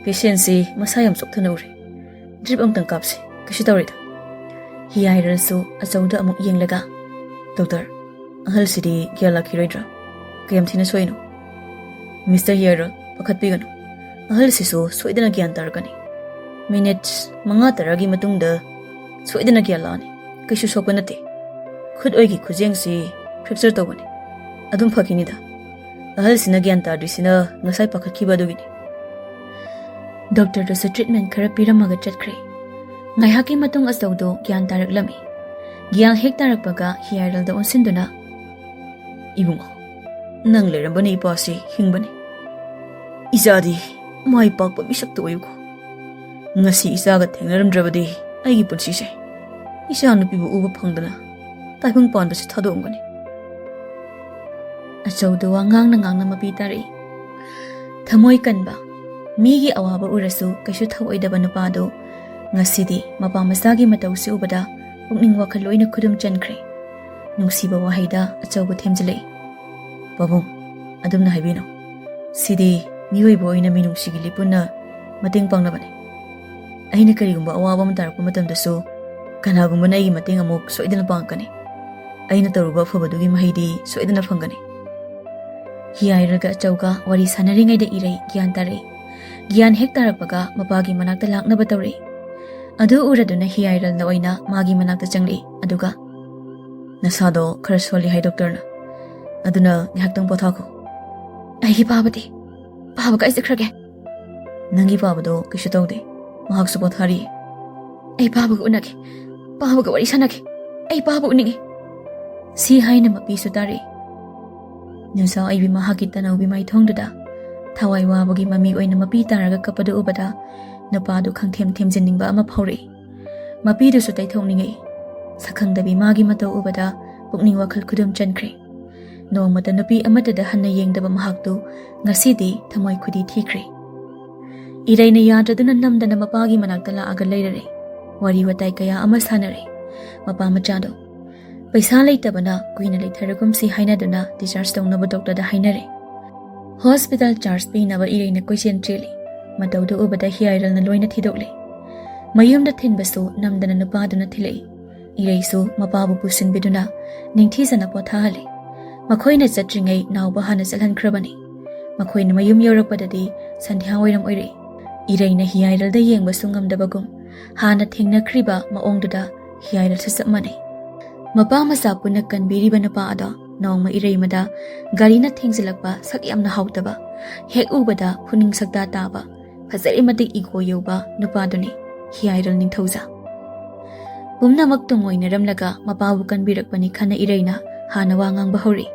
ꯄꯦꯁꯦꯟꯁꯤ ꯃꯁꯥ ꯌꯥꯝ ꯆꯣꯛꯊꯅ ꯎꯔꯦ꯫ ꯗ꯭ꯔꯤꯞ ꯑꯃꯇꯪ ꯀꯥꯞꯁꯤ, ꯀꯩꯁꯨ ꯇꯧꯔꯣꯏꯗ꯫" ꯍꯤꯌꯥꯏꯔꯜꯁꯨ ꯑꯆꯧꯗ ꯑꯃꯨꯛ ꯌꯦꯡꯂꯒ, "ꯗꯣꯛꯇꯔ, ꯑꯍꯜꯁꯤꯗꯤ ꯒ꯭ꯌꯥꯟ ꯂꯥꯛꯈꯤꯔꯣꯏꯗ꯭ꯔꯥ? ꯀꯌꯥꯝ ꯊꯤꯅ ꯁꯣꯛꯏꯅꯣ?" "ꯃꯤꯁꯇꯔ ꯍꯤꯌꯥꯔꯜ, ꯄꯥꯈꯠꯄꯤꯒꯅꯨ꯫ ꯑꯍꯜꯁꯤꯁꯨ ꯁꯣꯏꯗꯅ ꯒ꯭ꯌꯥꯟ ꯇꯥꯔꯛꯀꯅꯤ꯫ ꯃꯤꯅꯤꯠ ꯃꯉꯥ ꯇꯔꯥꯒꯤ ꯃꯇꯨꯡꯗ ꯁꯣꯏꯗꯅ ꯒ꯭ꯌꯥꯟ ꯂꯥꯛꯑꯅꯤ꯫ ꯀꯩꯁꯨ ꯁꯣꯛꯄ ꯅꯠꯇꯦ꯫ ꯈꯨꯠ ꯑꯣꯏꯒꯤ ꯈꯨꯖꯦꯡꯁꯤ ꯐ꯭ꯔꯦꯛꯆꯔ ꯇꯧꯕꯅꯤ꯫ ꯑꯗꯨꯝ ꯐꯈꯤꯅꯤꯗ꯫ ꯑꯍꯜꯁꯤꯅ ꯒ꯭ꯌꯥꯟ ꯇꯥꯗ꯭ꯔꯤꯁꯤꯅ ꯉꯁꯥꯏ ꯄꯥꯈꯠꯈꯤꯕ ꯑꯗꯨꯒꯤꯅꯤ꯫" ꯗꯣꯛꯇꯔꯗꯨꯁꯨ ꯇ꯭ꯔꯤꯠꯃꯦꯟ ꯈꯔ ꯄꯤꯔꯝꯃꯒ ꯆꯠꯈ꯭ꯔꯦ꯫ ꯉꯥꯏꯍꯥꯛꯀꯤ ꯃꯇꯨꯡ ꯑꯆꯧꯗꯣ ꯒ꯭ꯌꯥꯟ ꯇꯥꯔꯛꯂꯝꯃꯤ꯫ ꯒ꯭ꯌꯥꯟ ꯍꯦꯛ ꯇꯥꯔꯛꯄꯒ ꯍꯤꯌꯥꯔꯦꯜꯗ ꯑꯣꯟꯁꯤꯟꯗꯨꯅ, "ꯏꯕꯨꯡꯉꯣ, ꯅꯪ ꯂꯩꯔꯝꯕꯅꯤ ꯏꯄꯥꯁꯤ ꯍꯤꯡꯕꯅꯤ꯫ ꯏꯆꯥꯗꯤ ꯃꯥꯏ ꯄꯥꯛꯄ ꯃꯤꯁꯛꯇ ꯑꯣꯏꯌꯨꯀꯣ꯫ ꯉꯁꯤ ꯏꯆꯥꯒ ꯊꯦꯡꯅꯔꯝꯗ꯭ꯔꯕꯗꯤ ꯑꯩꯒꯤ ꯄꯨꯟꯁꯤꯁꯦ ꯏꯆꯥ ꯅꯨꯄꯤꯕꯨ ꯎꯕ ꯐꯪꯗꯅ ꯇꯥꯏꯕꯪ ꯄꯥꯟꯕꯁꯦ ꯊꯥꯗꯣꯛꯑꯝꯒꯅꯤ꯫" ꯑꯆꯧꯗꯣ ꯋꯥ ꯉꯥꯡꯅ ꯉꯥꯡꯅ ꯃꯄꯤ ꯇꯥꯔꯛꯏ꯫ ꯊꯃꯣꯏ ꯀꯟꯕ, ꯃꯤꯒꯤ ꯑꯋꯥꯕ ꯎꯔꯁꯨ ꯀꯩꯁꯨ ꯊꯧꯑꯣꯏꯗꯕ ꯅꯨꯄꯥꯗꯨ ꯉꯁꯤꯗꯤ ꯃꯄꯥ ꯃꯆꯥꯒꯤ ꯃꯇꯧꯁꯤ ꯎꯕꯗ ꯄꯨꯛꯅꯤꯡ ꯋꯥꯈꯜ ꯂꯣꯏꯅ ꯈꯨꯗꯨꯝ ꯆꯟꯈ꯭ꯔꯦ꯫ ꯅꯨꯡꯁꯤꯕ ꯋꯥꯍꯩꯗ ꯑꯆꯧꯕ ꯊꯦꯝꯖꯤꯜꯂꯛꯏ꯫ "ꯄꯥꯕꯨꯡ, ꯑꯗꯨꯝꯅ ꯍꯥꯏꯕꯤꯅꯨ꯫ ꯁꯤꯗꯤ ꯃꯤꯑꯣꯏꯕ ꯑꯣꯏꯅ ꯃꯤꯅꯨꯡꯁꯤꯒꯤ ꯂꯤꯄꯨꯟꯅ ꯃꯇꯦꯡ ꯄꯥꯡꯅꯕꯅꯤ꯫ ꯑꯩꯅ ꯀꯔꯤꯒꯨꯝꯕ ꯑꯋꯥꯕ ꯑꯃ ꯇꯥꯔꯛꯄ ꯃꯇꯝꯗꯁꯨ ꯀꯅꯥꯒꯨꯝꯕꯅ ꯑꯩꯒꯤ ꯃꯇꯦꯡ ꯑꯃꯨꯛ ꯁꯣꯏꯗꯅ ꯄꯥꯡꯉꯛꯀꯅꯤ꯫ ꯑꯩꯅ ꯇꯧꯔꯨꯕ ꯑꯐꯕꯗꯨꯒꯤ ꯃꯍꯩꯗꯤ ꯁꯣꯏꯗꯅ ꯐꯪꯒꯅꯤ꯫" ꯍꯤꯌꯥꯏꯔꯒ ꯑꯆꯧꯒ ꯋꯥꯔꯤ ꯁꯥꯟꯅꯔꯤꯉꯩꯗ ꯏꯔꯩ ꯒ꯭ꯌꯥꯟ ꯇꯥꯔꯛꯏ꯫ ꯒ꯭ꯌꯥꯟ ꯍꯦꯛ ꯇꯥꯔꯛꯄꯒ ꯃꯄꯥꯒꯤ ꯃꯅꯥꯛꯇ ꯂꯥꯛꯅꯕ ꯇꯧꯔꯛꯏ꯫ ꯑꯗꯨ ꯎꯔꯗꯨꯅ ꯍꯤꯌꯥꯏꯔꯜꯅ ꯑꯣꯏꯅ ꯃꯥꯒꯤ ꯃꯅꯥꯛꯇ ꯆꯪꯂꯛꯏ꯫ ꯑꯗꯨꯒ, "ꯅꯁꯥꯗꯣ ꯈꯔ ꯁꯣꯜꯂꯤ ꯍꯥꯏ ꯗꯣꯛꯇꯔꯅ꯫ ꯑꯗꯨꯅ ꯉꯥꯏꯍꯥꯛꯇꯪ ꯄꯣꯊꯥꯈꯣ꯫" "ꯑꯩꯒꯤ ꯄꯥꯕꯗꯤ? ꯄꯥꯕ ꯀꯥꯏ ꯆꯠꯈ꯭ꯔꯒꯦ?" "ꯅꯪꯒꯤ ꯄꯥꯕꯗꯣ ꯀꯩꯁꯨ ꯇꯧꯗꯦ꯫ ꯃꯍꯥꯛꯁꯨ ꯄꯣꯊꯥꯔꯤ꯫" "ꯑꯩ ꯄꯥꯕꯒ ꯎꯅꯒꯦ꯫ ꯄꯥꯕꯒ ꯋꯥꯔꯤ ꯁꯥꯟꯅꯒꯦ꯫ ꯑꯩ ꯄꯥꯕ ꯎꯅꯤꯡꯉꯤ꯫" ꯁꯤ ꯍꯥꯏꯅ ꯃꯄꯤꯁꯨ ꯇꯥꯔꯛꯏ꯫ ꯅꯨꯡꯖꯥꯎ ꯑꯩꯕꯤ ꯃꯍꯥꯛꯀꯤ ꯇꯅꯧꯕꯤ ꯃꯥꯏꯊꯣꯡꯗꯨꯗ ꯊꯋꯥꯏ ꯋꯥꯕꯒꯤ ꯃꯃꯤ ꯑꯣꯏꯅ ꯃꯄꯤ ꯇꯥꯔꯒ ꯀꯞꯄꯗꯨ ꯎꯕꯗ ꯅꯨꯄꯥꯗꯨ ꯈꯪꯊꯦꯝ ꯊꯦꯝꯖꯤꯟꯅꯤꯡꯕ ꯑꯃ ꯐꯥꯎꯔꯛꯏ꯫ ꯃꯄꯤꯗꯨꯁꯨ ꯇꯩꯊꯣꯛꯅꯤꯡꯉꯛꯏ꯫ ꯁꯛꯈꯪꯗꯕꯤ ꯃꯥꯒꯤ ꯃꯇꯧ ꯎꯕꯗ ꯄꯨꯛꯅꯤꯡ ꯋꯥꯈꯜ ꯈꯨꯗꯨꯝ ꯆꯟꯈ꯭ꯔꯦ꯫ ꯅꯣꯡꯃꯇ ꯅꯨꯄꯤ ꯑꯃꯠꯇꯗ ꯍꯟꯅ ꯌꯦꯡꯗꯕ ꯃꯍꯥꯛꯇꯨ ꯉꯁꯤꯗꯤ ꯊꯃꯣꯏ ꯈꯨꯗꯤ ꯊꯤꯈ꯭ꯔꯦ꯫ ꯏꯔꯩꯅ ꯌꯥꯗ꯭ꯔꯗꯨꯅ ꯅꯝꯗꯅ ꯃꯄꯥꯒꯤ ꯃꯅꯥꯛꯇ ꯂꯥꯛꯑꯒ ꯂꯩꯔꯔꯦ꯫ ꯋꯥꯔꯤ ꯋꯥꯇꯥꯏ ꯀꯌꯥ ꯑꯃ ꯁꯥꯟꯅꯔꯦ꯫ ꯃꯄꯥ ꯃꯆꯥꯗꯣ ꯄꯩꯁꯥ ꯂꯩꯇꯕꯅ ꯀꯨꯏꯅ ꯂꯩꯊꯔꯒꯨꯝꯁꯤ ꯍꯥꯏꯅꯗꯨꯅ discharge ꯇꯧꯅꯕ ꯗꯣꯛꯇꯔꯗ ꯍꯥꯏꯅꯔꯦ꯫ ꯍꯣꯁꯄꯤꯇꯥꯜ ꯆꯥꯔꯖ ꯄꯤꯅꯕ ꯏꯔꯩꯅ ꯀꯣꯏꯆꯦꯟ ꯆꯦꯜꯂꯤ꯫ ꯃꯇꯧꯗꯨ ꯎꯕꯗ ꯍꯤꯌꯥꯏꯔꯜꯅ ꯂꯣꯏꯅ ꯊꯤꯗꯣꯛꯂꯦ꯫ ꯃꯌꯨꯝꯗ ꯊꯤꯟꯕꯁꯨ ꯅꯝꯗꯅ ꯅꯨꯄꯥꯗꯨꯅ ꯊꯤꯜꯂꯛꯏ꯫ ꯏꯔꯩꯁꯨ ꯃꯄꯥꯕꯨ ꯄꯨꯁꯤꯟꯕꯤꯗꯨꯅ ꯅꯤꯡꯊꯤꯖꯅ ꯄꯣꯊꯥꯍꯜꯂꯤ꯫ ꯃꯈꯣꯏꯅ ꯆꯠꯇ꯭ꯔꯤꯉꯩ ꯅꯥꯎꯕ ꯍꯥꯟꯅ ꯆꯠꯍꯟꯈ꯭ꯔꯕꯅꯤ꯫ ꯃꯈꯣꯏꯅ ꯃꯌꯨꯝ ꯌꯧꯔꯛꯄꯗꯗꯤ ꯁꯟꯙ꯭ꯌꯥ ꯋꯥꯏꯔꯝ ꯑꯣꯏꯔꯛꯏ꯫ ꯏꯔꯩꯅ ꯍꯤꯌꯥꯏꯔꯜꯗ ꯌꯦꯡꯕꯁꯨ ꯉꯝꯗꯕꯒꯨꯝ ꯍꯥꯟꯅ ꯊꯦꯡꯅꯈ꯭ꯔꯤꯕ ꯃꯑꯣꯡꯗꯨꯗ ꯍꯤꯌꯥꯏꯔꯜꯁꯨ ꯆꯞ ꯃꯥꯟꯅꯩ꯫ ꯃꯄꯥ ꯃꯆꯥ ꯄꯨꯟꯅ ꯀꯟꯕꯤꯔꯤꯕ ꯅꯨꯄꯥ ꯑꯗꯣ ꯅꯣꯡꯃ ꯏꯔꯩꯃꯗ ꯒꯥꯔꯤꯅ ꯊꯦꯡꯖꯤꯜꯂꯛꯄ ꯁꯛ ꯌꯥꯝꯅ ꯍꯥꯎꯇꯕ, ꯍꯦꯛ ꯎꯕꯗ ꯄꯨꯛꯅꯤꯡ ꯁꯛꯇꯥ ꯇꯥꯕ, ꯐꯖꯔꯤ ꯃꯇꯤꯛ ꯏꯒꯣ ꯌꯧꯕ ꯅꯨꯄꯥꯗꯨꯅꯤ ꯍꯤꯌꯥꯏꯔꯜ ꯅꯤꯡꯊꯧꯖꯥ꯫ ꯄꯨꯝꯅꯃꯛ ꯇꯨꯡꯑꯣꯏꯅꯔꯝꯂꯒ ꯃꯄꯥꯕꯨ ꯀꯟꯕꯤꯔꯛꯄꯅꯤ ꯈꯟꯅ ꯏꯔꯩꯅ ꯍꯥꯟꯅ ꯋꯥ ꯉꯥꯡꯕ ꯍꯧꯔꯛꯏ꯫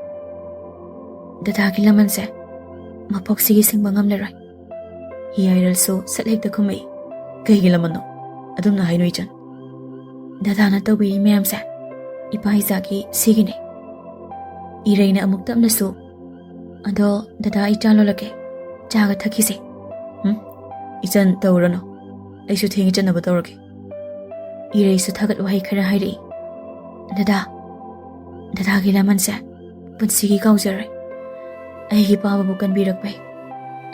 "ꯗꯗꯥꯒꯤ ꯂꯃꯟꯁꯦ ꯃꯄꯣꯛꯁꯤꯒꯤ ꯁꯤꯡꯕ ꯉꯝꯂꯔꯣꯏ꯫" ꯍꯤꯌꯥꯏꯔꯜꯁꯨ ꯁꯠ ꯍꯦꯛꯇ ꯈꯨꯝꯃꯛꯏ꯫ "ꯀꯩꯒꯤ ꯂꯃꯟꯅꯣ? ꯑꯗꯨꯝꯅ ꯍꯥꯏꯅꯨ ꯏꯆꯟ꯫" "ꯗꯗꯥꯅ ꯇꯧꯕꯤꯔꯤ ꯃꯌꯥꯝꯁꯦ ꯏꯄꯥ ꯏꯆꯥꯒꯤ ꯁꯤꯒꯤꯅꯦ꯫" ꯏꯔꯩꯅ ꯑꯃꯨꯛ ꯇꯞꯅꯁꯨ, "ꯑꯗꯣ ꯗꯗꯥ, ꯑꯩ ꯆꯥ ꯂꯣꯜꯂꯛꯀꯦ, ꯆꯥꯒ ꯊꯛꯈꯤꯁꯦ꯫" "ꯎꯝ, ꯏꯆꯟ ꯇꯧꯔꯅꯨ, ꯑꯩꯁꯨ ꯊꯦꯡꯉꯤ, ꯆꯠꯅꯕ ꯇꯧꯔꯒꯦ꯫" ꯏꯔꯩꯁꯨ ꯊꯥꯒꯠ ꯋꯥꯍꯩ ꯈꯔ ꯍꯥꯏꯔꯛꯏ꯫ "ꯗꯗꯥ, "ꯗꯗꯥꯒꯤ ꯂꯃꯟꯁꯦ ꯄꯨꯟꯁꯤꯒꯤ ꯀꯥꯎꯖꯔꯣꯏ꯫ ꯑꯩꯒꯤ ꯄꯥꯕꯕꯨ ꯀꯟꯕꯤꯔꯛꯄꯩ꯫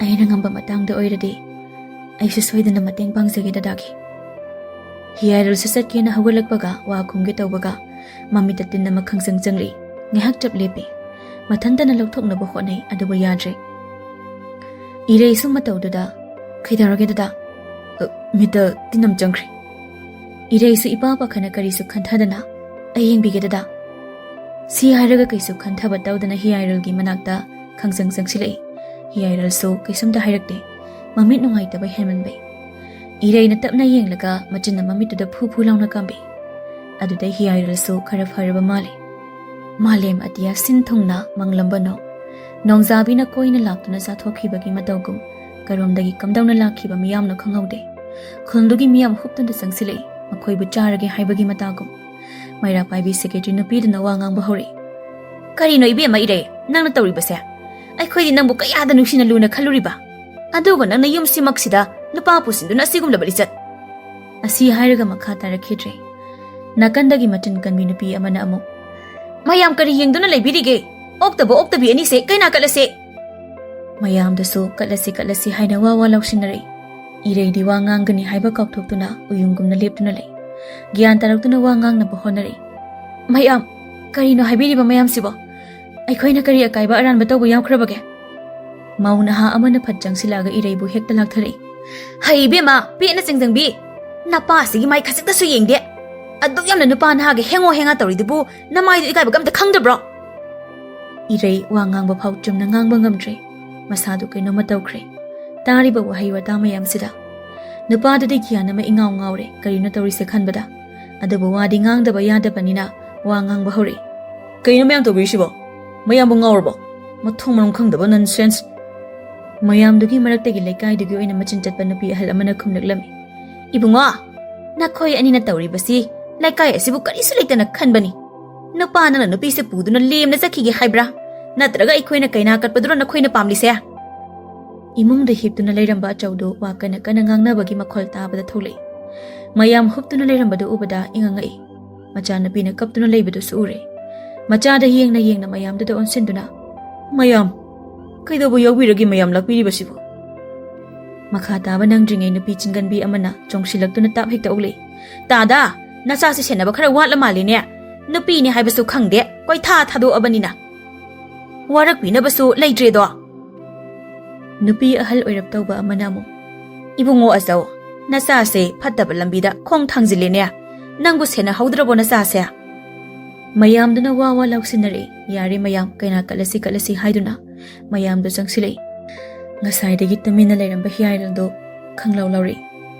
ꯑꯩꯅ ꯉꯝꯕ ꯃꯇꯥꯡꯗ ꯑꯣꯏꯔꯗꯤ ꯑꯩꯁꯨ ꯁꯣꯏꯗꯅ ꯃꯇꯦꯡ ꯄꯥꯡꯖꯒꯦ ꯗꯗꯥꯒꯤ"꯫ ꯍꯤꯌꯥꯏꯔꯜꯁꯨ ꯆꯠꯀꯦꯅ ꯍꯧꯒꯠꯂꯛꯄꯒ ꯋꯥ ꯈꯨꯝꯒꯦ ꯇꯧꯕꯒ ꯃꯃꯤꯠꯇ ꯇꯤꯟ ꯑꯃ ꯈꯪꯆꯪ ꯆꯪꯂꯛꯏ꯫ ꯉꯥꯏꯍꯥꯛ ꯆꯞ ꯂꯦꯞꯄꯤ꯫ ꯃꯊꯟꯇꯅ ꯂꯧꯊꯣꯛꯅꯕ ꯍꯣꯠꯅꯩ, ꯑꯗꯨꯕꯨ ꯌꯥꯗ꯭ꯔꯦ꯫ ꯏꯔꯩꯁꯨ ꯃꯇꯧꯗꯨꯗ, "ꯀꯩꯗꯧꯔꯒꯦ ꯗꯗꯥ?" "ꯑ, ꯃꯤꯠꯇ ꯇꯤꯟ ꯑꯃ ꯆꯪꯈ꯭ꯔꯦ"꯫ ꯏꯔꯩꯁꯨ ꯏꯄꯥ ꯄꯥꯈꯠꯅ ꯀꯔꯤꯁꯨ ꯈꯟꯊꯗꯅ, "ꯑꯩ ꯌꯦꯡꯕꯤꯒꯦ ꯗꯗꯥ"꯫ ꯁꯤ ꯍꯥꯏꯔꯒ ꯀꯩꯁꯨ ꯈꯟꯊꯕ ꯇꯧꯗꯅ ꯍꯤꯌꯥꯏꯔꯜꯒꯤ ꯃꯅꯥꯛꯇ ꯈꯪꯆꯪ ꯆꯪꯁꯤꯜꯂꯛꯏ꯫ ꯍꯤꯌꯥꯏꯔꯜꯁꯨ ꯀꯩꯁꯨꯝꯇ ꯍꯥꯏꯔꯛꯇꯦ꯫ ꯃꯃꯤꯠ ꯅꯨꯡꯉꯥꯏꯇꯕ ꯍꯦꯟꯃꯟꯕꯩ꯫ ꯏꯔꯩꯅ ꯇꯞꯅ ꯌꯦꯡꯂꯒ ꯃꯆꯤꯟꯅ ꯃꯃꯤꯠꯇꯨꯗ ꯐꯨ ꯐꯨ ꯂꯥꯎꯅ ꯀꯥꯝꯕꯤ꯫ ꯑꯗꯨꯗꯩ ꯍꯤꯌꯥꯏꯔꯜꯁꯨ ꯈꯔ ꯐꯔꯕ ꯃꯥꯜꯂꯦ꯫ ꯃꯥꯂꯦꯝ ꯑꯇꯤꯌꯥ ꯁꯤꯟ ꯊꯨꯡꯅ ꯃꯪꯂꯝꯕꯅꯣ? ꯅꯣꯡꯖꯥꯕꯤꯅ ꯀꯣꯏꯅ ꯂꯥꯛꯇꯨꯅ ꯆꯥꯊꯣꯛꯈꯤꯕꯒꯤ ꯃꯇꯧꯒꯨꯝ, ꯀꯔꯣꯝꯗꯒꯤ ꯀꯝꯗꯧꯅ ꯂꯥꯛꯈꯤꯕ ꯃꯤꯌꯥꯝꯅꯣ ꯈꯪꯍꯧꯗꯦ꯫ ꯈꯨꯜꯗꯨꯒꯤ ꯃꯤꯌꯥꯝ ꯍꯨꯞꯇꯨꯅ ꯆꯪꯁꯤꯜꯂꯛꯏ, ꯃꯈꯣꯏꯕꯨ ꯆꯥꯔꯒꯦ ꯍꯥꯏꯕꯒꯤ ꯃꯇꯥꯒꯨꯝ꯫ ꯃꯩꯔꯥ ꯄꯥꯏꯕꯤ ꯁꯦꯀ꯭ꯔꯦꯇꯔꯤ ꯅꯨꯄꯤꯗꯨꯅ ꯋꯥ ꯉꯥꯡꯕ ꯍꯧꯔꯛꯏ꯫ "ꯀꯔꯤꯅꯣ ꯏꯕꯦꯝꯃ ꯏꯔꯩ, ꯅꯪꯅ ꯇꯧꯔꯤꯕꯁꯦ? ꯑꯩꯈꯣꯏꯗꯤ ꯅꯪꯕꯨ ꯀꯌꯥꯗ ꯅꯨꯡꯁꯤꯅ ꯂꯨꯅ ꯈꯜꯂꯨꯔꯤꯕ, ꯑꯗꯨꯒ ꯅꯪꯅ ꯌꯨꯝꯁꯤꯃꯛꯁꯤꯗ ꯅꯨꯄꯥ ꯄꯨꯁꯤꯟꯗꯨꯅ ꯑꯁꯤꯒꯨꯝꯂꯕ ꯂꯤꯆꯠ"꯫ ꯑꯁꯤ ꯍꯥꯏꯔꯒ ꯃꯈꯥ ꯇꯥꯔꯛꯈꯤꯗ꯭ꯔꯦ꯫ ꯅꯥꯀꯟꯗꯒꯤ ꯃꯆꯤꯟ ꯀꯟꯕꯤ ꯅꯨꯄꯤ ꯑꯃꯅ ꯑꯃꯨꯛ, "ꯃꯌꯥꯝ ꯀꯔꯤ ꯌꯦꯡꯗꯨꯅ ꯂꯩꯕꯤꯔꯤꯒꯦ? ꯑꯣꯛꯇꯕ ꯑꯣꯛꯇꯕꯤ ꯑꯅꯤꯁꯦ ꯀꯩꯅꯥ ꯀꯠꯂꯁꯦ"꯫ ꯃꯌꯥꯝꯗꯨꯁꯨ "ꯀꯠꯂꯁꯤ, ꯀꯠꯂꯁꯤ" ꯍꯥꯏꯅ ꯋꯥ ꯋꯥ ꯂꯥꯎꯁꯤꯟꯅꯔꯛꯏ꯫ ꯏꯔꯩꯗꯤ ꯋꯥ ꯉꯥꯡꯒꯅꯤ ꯍꯥꯏꯕ ꯀꯥꯎꯊꯣꯛꯇꯨꯅ ꯎꯌꯨꯡꯒꯨꯝꯅ ꯂꯦꯞꯇꯨꯅ ꯂꯩ꯫ ꯒ꯭ꯌꯥꯟ ꯇꯥꯔꯛꯇꯨꯅ ꯋꯥ ꯉꯥꯡꯅꯕ ꯍꯣꯠꯅꯔꯛꯏ꯫ "ꯃꯌꯥꯝ, ꯀꯔꯤꯅꯣ ꯍꯥꯏꯕꯤꯔꯤꯕ ꯃꯌꯥꯝꯁꯤꯕꯣ? ꯑꯩꯈꯣꯏꯅ ꯀꯔꯤ ꯑꯀꯥꯏꯕ ꯑꯔꯥꯟꯕ ꯇꯧꯕ ꯌꯥꯎꯈ꯭ꯔꯕꯒꯦ?" ꯃꯧ ꯅꯍꯥ ꯑꯃꯅ ꯐꯠ ꯆꯪꯁꯤꯜꯂꯛꯑꯒ ꯏꯔꯩꯕꯨ ꯍꯦꯛꯇ ꯂꯥꯛꯊꯔꯛꯏ꯫ "ꯍꯩ ꯏꯕꯦꯝꯃ, ꯄꯦꯠꯅ ꯆꯤꯡꯖꯪꯕꯤ! ꯅꯄꯥꯁꯤꯒꯤ ꯃꯥꯏ ꯈꯖꯤꯛꯇꯁꯨ ꯌꯦꯡꯗꯦ꯫ ꯑꯗꯨꯛ ꯌꯥꯝꯅ ꯅꯨꯄꯥ ꯅꯍꯥꯒ ꯍꯦꯡꯉꯣ ꯍꯦꯡꯉꯥ ꯇꯧꯔꯤꯗꯨꯕꯨ ꯅꯃꯥꯏꯗꯨ ꯏꯀꯥꯏꯕꯒ ꯑꯝꯇ ꯈꯪꯗꯕ꯭ꯔꯣ?" ꯏꯔꯩ ꯋꯥ ꯉꯥꯡꯕ ꯐꯥꯎ ꯆꯨꯝꯅ ꯉꯥꯡꯕ ꯉꯝꯗ꯭ꯔꯦ꯫ ꯃꯁꯥꯗꯨ ꯀꯩꯅꯣꯝꯃ ꯇꯧꯈ꯭ꯔꯦ꯫ ꯇꯥꯔꯤꯕ ꯋꯥꯍꯩ ꯋꯥꯇꯥ ꯃꯌꯥꯝꯁꯤꯗ ꯅꯨꯄꯥꯗꯨꯗꯤ ꯒ꯭ꯌꯥꯟ ꯑꯃ ꯏꯉꯥꯎ ꯉꯥꯎꯔꯦ, ꯀꯔꯤꯅꯣ ꯇꯧꯔꯤꯁꯦ ꯈꯟꯕꯗ꯫ ꯑꯗꯨꯕꯨ ꯋꯥꯗꯤ ꯉꯥꯡꯗꯕ ꯌꯥꯗꯕꯅꯤꯅ ꯋꯥ ꯉꯥꯡꯕ ꯍꯧꯔꯛꯏ꯫ "ꯀꯩꯅꯣ ꯃꯌꯥꯝ ꯇꯧꯕꯤꯔꯤꯁꯤꯕꯣ? ꯃꯌꯥꯝꯕꯨ ꯉꯥꯎꯔꯕꯣ? ꯃꯊꯣꯡ ꯃꯔꯝ ꯈꯪꯗꯕ ꯅꯟꯁꯦꯟꯁ!" ꯃꯌꯥꯝꯗꯨꯒꯤ ꯃꯔꯛꯇꯒꯤ ꯂꯩꯀꯥꯏꯗꯨꯒꯤ ꯑꯣꯏꯅ ꯃꯆꯤꯟ ꯆꯠꯄ ꯅꯨꯄꯤ ꯑꯍꯜ ꯑꯃꯅ ꯈꯨꯝꯂꯛꯂꯝꯃꯤ꯫ "ꯏꯕꯨꯡꯉꯣ, ꯅꯈꯣꯏ ꯑꯅꯤꯅ ꯇꯧꯔꯤꯕꯁꯤ ꯂꯩꯀꯥꯏ ꯑꯁꯤꯕꯨ ꯀꯔꯤꯁꯨ ꯂꯩꯇꯅ ꯈꯟꯕꯅꯤ꯫ ꯅꯨꯄꯥ ꯅꯪꯅ ꯅꯨꯄꯤꯁꯦ ꯄꯨꯗꯨꯅ ꯂꯦꯝꯅ ꯆꯠꯈꯤꯒꯦ ꯍꯥꯏꯕ꯭ꯔꯥ? ꯅꯠꯇ꯭ꯔꯒ ꯑꯩꯈꯣꯏꯅ ꯀꯩꯅꯥ ꯀꯠꯄꯗꯨꯔꯣ ꯅꯈꯣꯏꯅ ꯄꯥꯝꯂꯤꯁꯦ?" ꯏꯃꯨꯡꯗ ꯍꯤꯞꯇꯨꯅ ꯂꯩꯔꯝꯕ ꯑꯆꯧꯗꯨ ꯋꯥ ꯀꯟꯅ ꯀꯟꯅ ꯉꯥꯡꯅꯕꯒꯤ ꯃꯈꯣꯜ ꯇꯥꯕꯗ ꯊꯣꯛꯂꯛꯏ꯫ ꯃꯌꯥꯝ ꯍꯨꯞꯇꯨꯅ ꯂꯩꯔꯝꯕꯗꯨ ꯎꯕꯗ ꯏꯉꯛ ꯉꯛꯏ꯫ ꯃꯆꯥꯅꯨꯄꯤꯅ ꯀꯞꯇꯨꯅ ꯂꯩꯕꯗꯨꯁꯨ ꯎꯔꯦ꯫ ꯃꯆꯥꯗ ꯌꯦꯡꯅ ꯌꯦꯡꯅ ꯃꯌꯥꯝꯗꯨꯗ ꯑꯣꯟꯁꯤꯟꯗꯨꯅ, "ꯃꯌꯥꯝ, ꯀꯩꯗꯧꯕ ꯌꯥꯎꯕꯤꯔꯒꯦ ꯃꯌꯥꯝ ꯂꯥꯛꯄꯤꯔꯤꯕꯁꯤꯕꯨ?" ꯃꯈꯥ ꯇꯥꯕ ꯅꯪꯗ꯭ꯔꯤꯉꯩ ꯅꯨꯄꯤ ꯆꯤꯡꯒꯟꯕꯤ ꯑꯃꯅ ꯆꯣꯡꯁꯤꯜꯂꯛꯇꯨꯅ ꯇꯥꯞ ꯍꯦꯛꯇ ꯑꯣꯛꯂꯛꯏ꯫ "ꯇꯥꯗꯥ, ꯅꯆꯥꯁꯦ ꯁꯦꯟꯅꯕ ꯈꯔ ꯋꯥꯠꯂ ꯃꯥꯜꯂꯤꯅꯦ꯫ ꯅꯨꯄꯤꯅꯤ ꯍꯥꯏꯕꯁꯨ ꯈꯪꯗꯦ, ꯀꯣꯏꯊꯥ ꯊꯥꯗꯣꯛꯑꯕꯅꯤꯅ꯫ ꯋꯥꯔꯛꯄꯤꯅꯕꯁꯨ ꯂꯩꯇ꯭ꯔꯦꯗꯣ꯫" ꯅꯨꯄꯤ ꯑꯍꯜ ꯑꯣꯏꯔꯞ ꯇꯧꯕ ꯑꯃꯅ ꯑꯃꯨꯛ, "ꯏꯕꯨꯡꯉꯣ ꯑꯆꯧ, ꯅꯆꯥꯁꯦ ꯐꯠꯇꯕ ꯂꯝꯕꯤꯗ ꯈꯣꯡ ꯊꯥꯡꯖꯤꯜꯂꯦꯅꯦ꯫ ꯅꯪꯕꯨ ꯁꯦꯟꯅꯍꯧꯗ꯭ꯔꯕꯣ ꯅꯆꯥꯁꯦ?" ꯃꯌꯥꯝꯗꯨꯅ ꯋꯥ ꯋꯥ ꯂꯥꯎꯁꯤꯟꯅꯔꯛꯏ꯫ "ꯌꯥꯔꯦ ꯃꯌꯥꯝ, ꯀꯩꯅꯥ ꯀꯠꯂꯁꯤ ꯀꯠꯂꯁꯤ" ꯍꯥꯏꯗꯨꯅ ꯃꯌꯥꯝꯗꯨ ꯆꯪꯁꯤꯜꯂꯛꯏ꯫ ꯉꯁꯥꯏꯗꯒꯤ ꯇꯨꯃꯤꯟꯅ ꯂꯩꯔꯝꯕ ꯍꯤꯌꯥꯏꯔꯦꯜꯗꯨ ꯈꯪꯂꯥꯎ ꯂꯥꯎꯔꯛꯏ꯫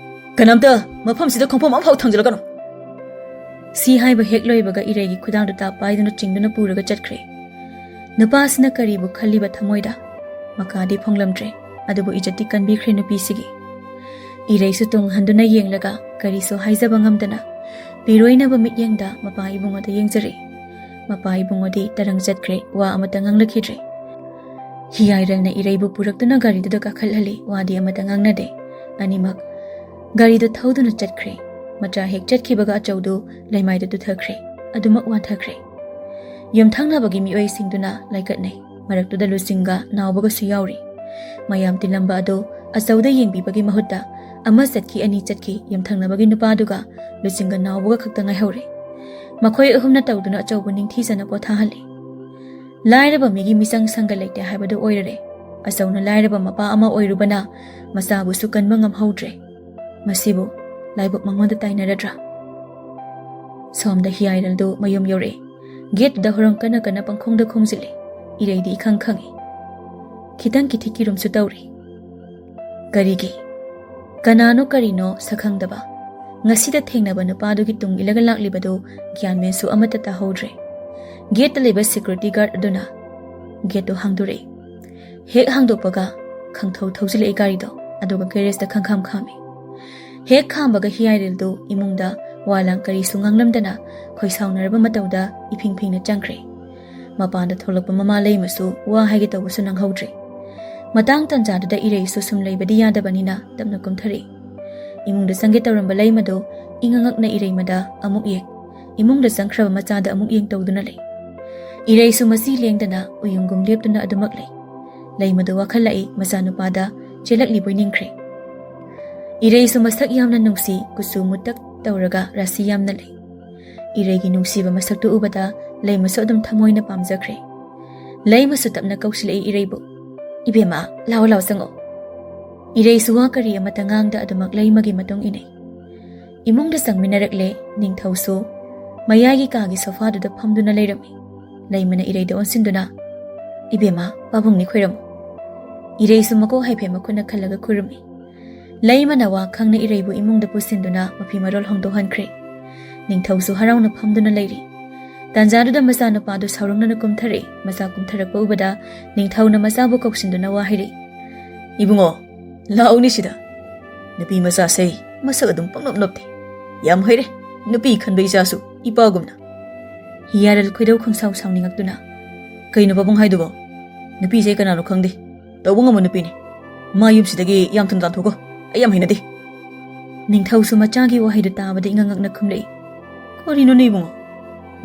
"ꯀꯅꯥꯝꯇ ꯃꯐꯝꯁꯤꯗ ꯈꯣꯡꯐꯝ ꯑꯃꯐꯥꯎ ꯊꯥꯡꯖꯤꯜꯂꯛꯀꯅꯨ!" ꯁꯤ ꯍꯥꯏꯕ ꯍꯦꯛ ꯂꯣꯏꯕꯒ ꯏꯔꯩꯒꯤ ꯈꯨꯗꯥꯡꯗꯨ ꯇꯥꯞ ꯄꯥꯏꯗꯨꯅ ꯆꯤꯡꯗꯨꯅ ꯄꯨꯔꯒ ꯆꯠꯈ꯭ꯔꯦ꯫ ꯅꯨꯄꯥꯁꯤꯅ ꯀꯔꯤꯕꯨ ꯈꯜꯂꯤꯕ ꯊꯃꯣꯏꯗ ꯃꯀꯥꯗꯤ ꯐꯣꯡꯂꯝꯗ꯭ꯔꯦ, ꯑꯗꯨꯕꯨ ꯏꯖꯠꯇꯤ ꯀꯟꯕꯤꯈ꯭ꯔꯦ ꯅꯨꯄꯤꯁꯤꯒꯤ꯫ ꯏꯔꯩꯁꯨ ꯇꯨꯡ ꯍꯟꯗꯨꯅ ꯌꯦꯡꯂꯒ ꯀꯔꯤꯁꯨ ꯍꯥꯏꯖꯕ ꯉꯝꯗꯅ ꯄꯤꯔꯣꯏꯅꯕ ꯃꯤꯠꯌꯦꯡꯗ ꯃꯄꯥ ꯏꯕꯨꯡꯉꯣꯗ ꯌꯦꯡꯖꯔꯦ꯫ ꯃꯄꯥ ꯏꯕꯨꯡꯉꯣꯗꯤ ꯇꯔꯪ ꯆꯠꯈ꯭ꯔꯦ, ꯋꯥ ꯑꯃꯠꯇ ꯉꯥꯡꯂꯛꯈꯤꯗ꯭ꯔꯦ꯫ ꯍꯤꯌꯥꯏꯔꯦꯜꯅ ꯏꯔꯩꯕꯨ ꯄꯨꯔꯛꯇꯨꯅ ꯒꯥꯔꯤꯗꯨꯗ ꯀꯥꯈꯠꯍꯜꯂꯤ, ꯋꯥꯗꯤ ꯑꯃꯠꯇ ꯉꯥꯡꯅꯗꯦ꯫ ꯑꯅꯤꯃꯛ ꯒꯥꯔꯤꯗꯨ ꯊꯧꯗꯨꯅ ꯆꯠꯈ꯭ꯔꯦ꯫ ꯃꯆꯥ ꯍꯦꯛ ꯆꯠꯈꯤꯕꯒ ꯑꯆꯧꯗꯨ ꯂꯩꯃꯥꯏꯗ ꯇꯨꯊꯈ꯭ꯔꯦ, ꯑꯗꯨꯃꯛ ꯋꯥꯟꯊꯈ꯭ꯔꯦ꯫ ꯌꯨꯝꯊꯪꯅꯕꯒꯤ ꯃꯤꯑꯣꯏꯁꯤꯡꯗꯨꯅ ꯂꯥꯏꯀꯠꯅꯩ, ꯃꯔꯛꯇꯨꯗ ꯂꯨꯆꯤꯡꯒ ꯅꯥꯎꯕꯒꯁꯨ ꯌꯥꯎꯔꯤ꯫ ꯃꯌꯥꯝ ꯇꯤꯜꯂꯝꯕ ꯑꯗꯨ ꯑꯆꯧꯗ ꯌꯦꯡꯕꯤꯕꯒꯤ ꯃꯍꯨꯠꯇ ꯑꯃ ꯆꯠꯈꯤ ꯑꯅꯤ ꯆꯠꯈꯤ, ꯌꯨꯝꯊꯪꯅꯕꯒꯤ ꯅꯨꯄꯥꯗꯨꯒ ꯂꯨꯆꯤꯡꯒ ꯅꯥꯎꯕꯒ ꯈꯛꯇ ꯉꯥꯏꯍꯧꯔꯦ꯫ ꯃꯈꯣꯏ ꯑꯍꯨꯝꯅ ꯇꯧꯗꯨꯅ ꯑꯆꯧꯕ ꯅꯤꯡꯊꯤꯖꯅ ꯄꯣꯊꯥꯍꯜꯂꯤ꯫ ꯂꯥꯏꯔꯕ ꯃꯤꯒꯤ ꯃꯤꯆꯪ ꯁꯪꯒ ꯂꯩꯇꯦ ꯍꯥꯏꯕꯗꯨ ꯑꯣꯏꯔꯔꯦ꯫ ꯑꯆꯧꯅ ꯂꯥꯏꯔꯕ ꯃꯄꯥ ꯑꯃ ꯑꯣꯏꯔꯨꯕꯅ ꯃꯆꯥꯕꯨꯁꯨ ꯀꯟꯕ ꯉꯝꯍꯧꯗ꯭ꯔꯦ꯫ ꯃꯁꯤꯕꯨ ꯂꯥꯏꯕꯛ ꯃꯉꯣꯟꯗ ꯇꯥꯏꯅꯔꯗ꯭ꯔꯥ? ꯁꯣꯝꯗ ꯍꯤꯌꯥꯏꯔꯦꯜꯗꯨ ꯃꯌꯨꯝ ꯌꯧꯔꯛꯏ꯫ ꯒꯦꯠꯇꯨꯗ ꯍꯣꯔꯣꯡ ꯀꯟꯅ ꯀꯟꯅ ꯄꯪꯈꯣꯡꯗ ꯈꯣꯡꯖꯤꯜꯂꯤ꯫ ꯏꯔꯩꯗꯤ ꯏꯈꯪ ꯈꯪꯏ꯫ ꯈꯤꯇꯪ ꯀꯤꯊꯤ ꯀꯤꯔꯨꯝꯁꯨ ꯇꯧꯔꯤ꯫ ꯀꯔꯤꯒꯤ? ꯀꯅꯥꯅꯣ ꯀꯔꯤꯅꯣ ꯁꯛꯈꯪꯗꯕ, ꯉꯁꯤꯗ ꯊꯦꯡꯅꯕ ꯅꯨꯄꯥꯗꯨꯒꯤ ꯇꯨꯡ ꯏꯜꯂꯒ ꯂꯥꯛꯂꯤꯕꯗꯨ ꯒ꯭ꯌꯥꯟ ꯃꯦꯟꯁꯨ ꯑꯃꯠꯇ ꯇꯥꯍꯧꯗ꯭ꯔꯦ꯫ ꯒꯦꯠꯇ ꯂꯩꯕ ꯁꯦꯀ꯭ꯌꯨꯔꯤꯇꯤ ꯒꯥꯔꯗ ꯑꯗꯨꯅ ꯒꯦꯠꯇꯨ ꯍꯥꯡꯗꯣꯔꯛꯏ꯫ ꯍꯦꯛ ꯍꯥꯡꯗꯣꯛꯄꯒ ꯈꯪꯊꯧ ꯊꯧꯖꯤꯜꯂꯛꯏ ꯒꯥꯔꯤꯗꯣ, ꯑꯗꯨꯒ ꯒꯦꯔꯦꯖꯇ ꯈꯪꯈꯥꯝ ꯈꯥꯝꯃꯤ꯫ ꯍꯦꯛ ꯈꯥꯝꯕꯒ ꯍꯤꯌꯥꯏꯔꯦꯜꯗꯨ ꯏꯃꯨꯡꯗ ꯋꯥ ꯂꯥꯡ ꯀꯔꯤꯁꯨ ꯉꯥꯡꯂꯝꯗꯅ ꯈꯣꯏꯁꯥꯎꯅꯔꯕ ꯃꯇꯧꯗ ꯏꯐꯤꯡ ꯐꯤꯡꯅ ꯆꯪꯈ꯭ꯔꯦ꯫ ꯃꯄꯥꯟꯗ ꯊꯣꯛꯂꯛꯄ ꯃꯃꯥ ꯂꯩꯃꯁꯨ ꯋꯥ ꯍꯥꯏꯒꯦ ꯇꯧꯕꯁꯨ ꯅꯪꯍꯧꯗ꯭ꯔꯦ꯫ ꯃꯇꯥꯡ ꯇꯟꯖꯥꯗꯨꯗ ꯏꯔꯩꯁꯨ ꯁꯨꯝ ꯂꯩꯕꯗꯤ ꯌꯥꯗꯕꯅꯤꯅ ꯇꯞꯅ ꯀꯨꯝꯊꯔꯛꯏ꯫ ꯏꯃꯨꯡꯗ ꯆꯪꯒꯦ ꯇꯧꯔꯝꯕ ꯂꯩꯃꯗꯨ ꯏꯉꯛ ꯉꯛꯅ ꯏꯔꯩꯃꯗ ꯑꯃꯨꯛ ꯌꯦꯡ, ꯏꯃꯨꯡꯗ ꯆꯪꯈ꯭ꯔꯕ ꯃꯆꯥꯗ ꯑꯃꯨꯛ ꯌꯦꯡ ꯇꯧꯗꯨꯅ ꯂꯩ꯫ ꯏꯔꯩꯁꯨ ꯃꯁꯤ ꯂꯦꯡꯗꯅ ꯎꯌꯨꯡꯒꯨꯝ ꯂꯦꯞꯇꯨꯅ ꯑꯗꯨꯃꯛ ꯂꯩ꯫ ꯂꯩꯃꯗꯨ ꯋꯥꯈꯜ ꯂꯥꯛꯏ, ꯃꯆꯥꯅꯨꯄꯥꯗ ꯆꯦꯜꯂꯛꯂꯤꯕꯣꯏ ꯅꯤꯡꯈ꯭ꯔꯦ꯫ ꯏꯔꯩꯁꯨ ꯃꯁꯛ ꯌꯥꯝꯅ ꯅꯨꯡꯁꯤ, ꯀꯨꯆꯨ ꯃꯨꯇꯛ ꯇꯧꯔꯒ ꯔꯥꯁꯤ ꯌꯥꯝꯅ ꯂꯩ꯫ ꯏꯔꯩꯒꯤ ꯅꯨꯡꯁꯤꯕ ꯃꯁꯛꯇꯨ ꯎꯕꯗ ꯂꯩꯃꯁꯨ ꯑꯗꯨꯝ ꯊꯃꯣꯏꯅ ꯄꯥꯝꯖꯈ꯭ꯔꯦ꯫ ꯂꯩꯃꯁꯨ ꯇꯞꯅ ꯀꯧꯁꯤꯜꯂꯛꯏ ꯏꯔꯩꯕꯨ, "ꯏꯕꯦꯝꯃ, ꯂꯥꯛꯑꯣ, ꯂꯥꯛꯑꯣ, ꯆꯪꯉꯛꯑꯣ꯫" ꯏꯔꯩꯁꯨ ꯋꯥ ꯀꯔꯤ ꯑꯃꯠꯇ ꯉꯥꯡꯗ ꯑꯗꯨꯃꯛ ꯂꯩꯃꯒꯤ ꯃꯇꯨꯡ ꯏꯟꯅꯩ꯫ ꯏꯃꯨꯡꯗ ꯆꯪꯃꯤꯟꯅꯔꯛꯂꯦ꯫ ꯅꯤꯡꯊꯧꯁꯨ ꯃꯌꯥꯏꯒꯤ ꯀꯥꯒꯤ ꯁꯣꯐꯥꯗꯨꯗ ꯐꯝꯗꯨꯅ ꯂꯩꯔꯝꯃꯤ꯫ ꯂꯩꯃꯅ ꯏꯔꯩꯗ ꯑꯣꯟꯁꯤꯟꯗꯨꯅ, "ꯏꯕꯦꯝꯃ, ꯄꯥꯕꯨꯡꯅꯤ, ꯈꯣꯏꯔꯝꯃꯨ꯫" ꯏꯔꯩꯁꯨ ꯃꯀꯣꯛ ꯍꯥꯏꯐꯦꯠ ꯃꯈꯨꯠꯅ ꯈꯜꯂꯒ ꯈꯨꯔꯨꯝꯃꯤ꯫ ꯂꯩꯃꯅ ꯋꯥ ꯈꯪꯅ ꯏꯔꯩꯕꯨ ꯏꯃꯨꯡꯗ ꯄꯨꯁꯤꯟꯗꯨꯅ ꯃꯐꯤ ꯃꯔꯣꯜ ꯍꯣꯡꯗꯣꯛꯍꯟꯈ꯭ꯔꯦ꯫ ꯅꯤꯡꯊꯧꯁꯨ ꯍꯔꯥꯎꯅ ꯐꯝꯗꯨꯅ ꯂꯩꯔꯤ꯫ ꯇꯥꯟꯖꯥꯗꯨꯗ ꯃꯆꯥꯅꯨꯄꯥꯗꯨ ꯁꯥꯎꯔꯛꯅꯅ ꯀꯨꯝꯊꯔꯛꯏ꯫ ꯃꯆꯥ ꯀꯨꯝꯊꯔꯛꯄ ꯎꯕꯗ ꯅꯤꯡꯊꯧꯅ ꯃꯆꯥꯕꯨ ꯀꯧꯁꯤꯟꯗꯨꯅ ꯋꯥ ꯍꯥꯏꯔꯛꯏ, "ꯏꯕꯨꯡꯉꯣ, ꯂꯥꯛꯎꯅꯦ ꯁꯤꯗ꯫ ꯅꯨꯄꯤ ꯃꯆꯥꯁꯦ ꯃꯁꯛ ꯑꯗꯨꯝ ꯄꯪꯅꯣꯞ ꯅꯣꯞꯇꯦ꯫ ꯌꯥꯝ ꯍꯩꯔꯦ, ꯅꯨꯄꯤ ꯈꯟꯕ ꯏꯆꯥꯁꯨ ꯏꯄꯥꯒꯨꯝꯅ꯫" ꯍꯤꯌꯥꯔꯜ ꯈꯣꯏꯗꯧ ꯈꯪꯁꯥꯎ ꯁꯥꯎꯅꯤꯡꯉꯛꯇꯨꯅ, "ꯀꯩꯅꯣ ꯄꯥꯕꯨꯡ ꯍꯥꯏꯗꯨꯕꯣ? ꯅꯨꯄꯤꯁꯦ ꯀꯅꯥꯅꯣ ꯈꯪꯗꯦ, ꯇꯧꯕ ꯉꯝꯕ ꯅꯨꯄꯤꯅꯤ꯫ ꯃꯥ ꯌꯨꯝꯁꯤꯗꯒꯤ ꯌꯥꯝ ꯊꯨꯅ ꯇꯥꯟꯊꯣꯛꯈꯣ, ꯑꯩ ꯌꯥꯝ ꯍꯩꯅꯗꯦ꯫" ꯅꯤꯡꯊꯧꯁꯨ ꯃꯆꯥꯒꯤ ꯋꯥꯍꯩꯗꯨ ꯇꯥꯕꯗ ꯏꯉꯛ ꯉꯛꯅ ꯈꯨꯝꯂꯛꯏ, "ꯀꯔꯤꯅꯣꯅꯦ ꯏꯕꯨꯡꯉꯣ?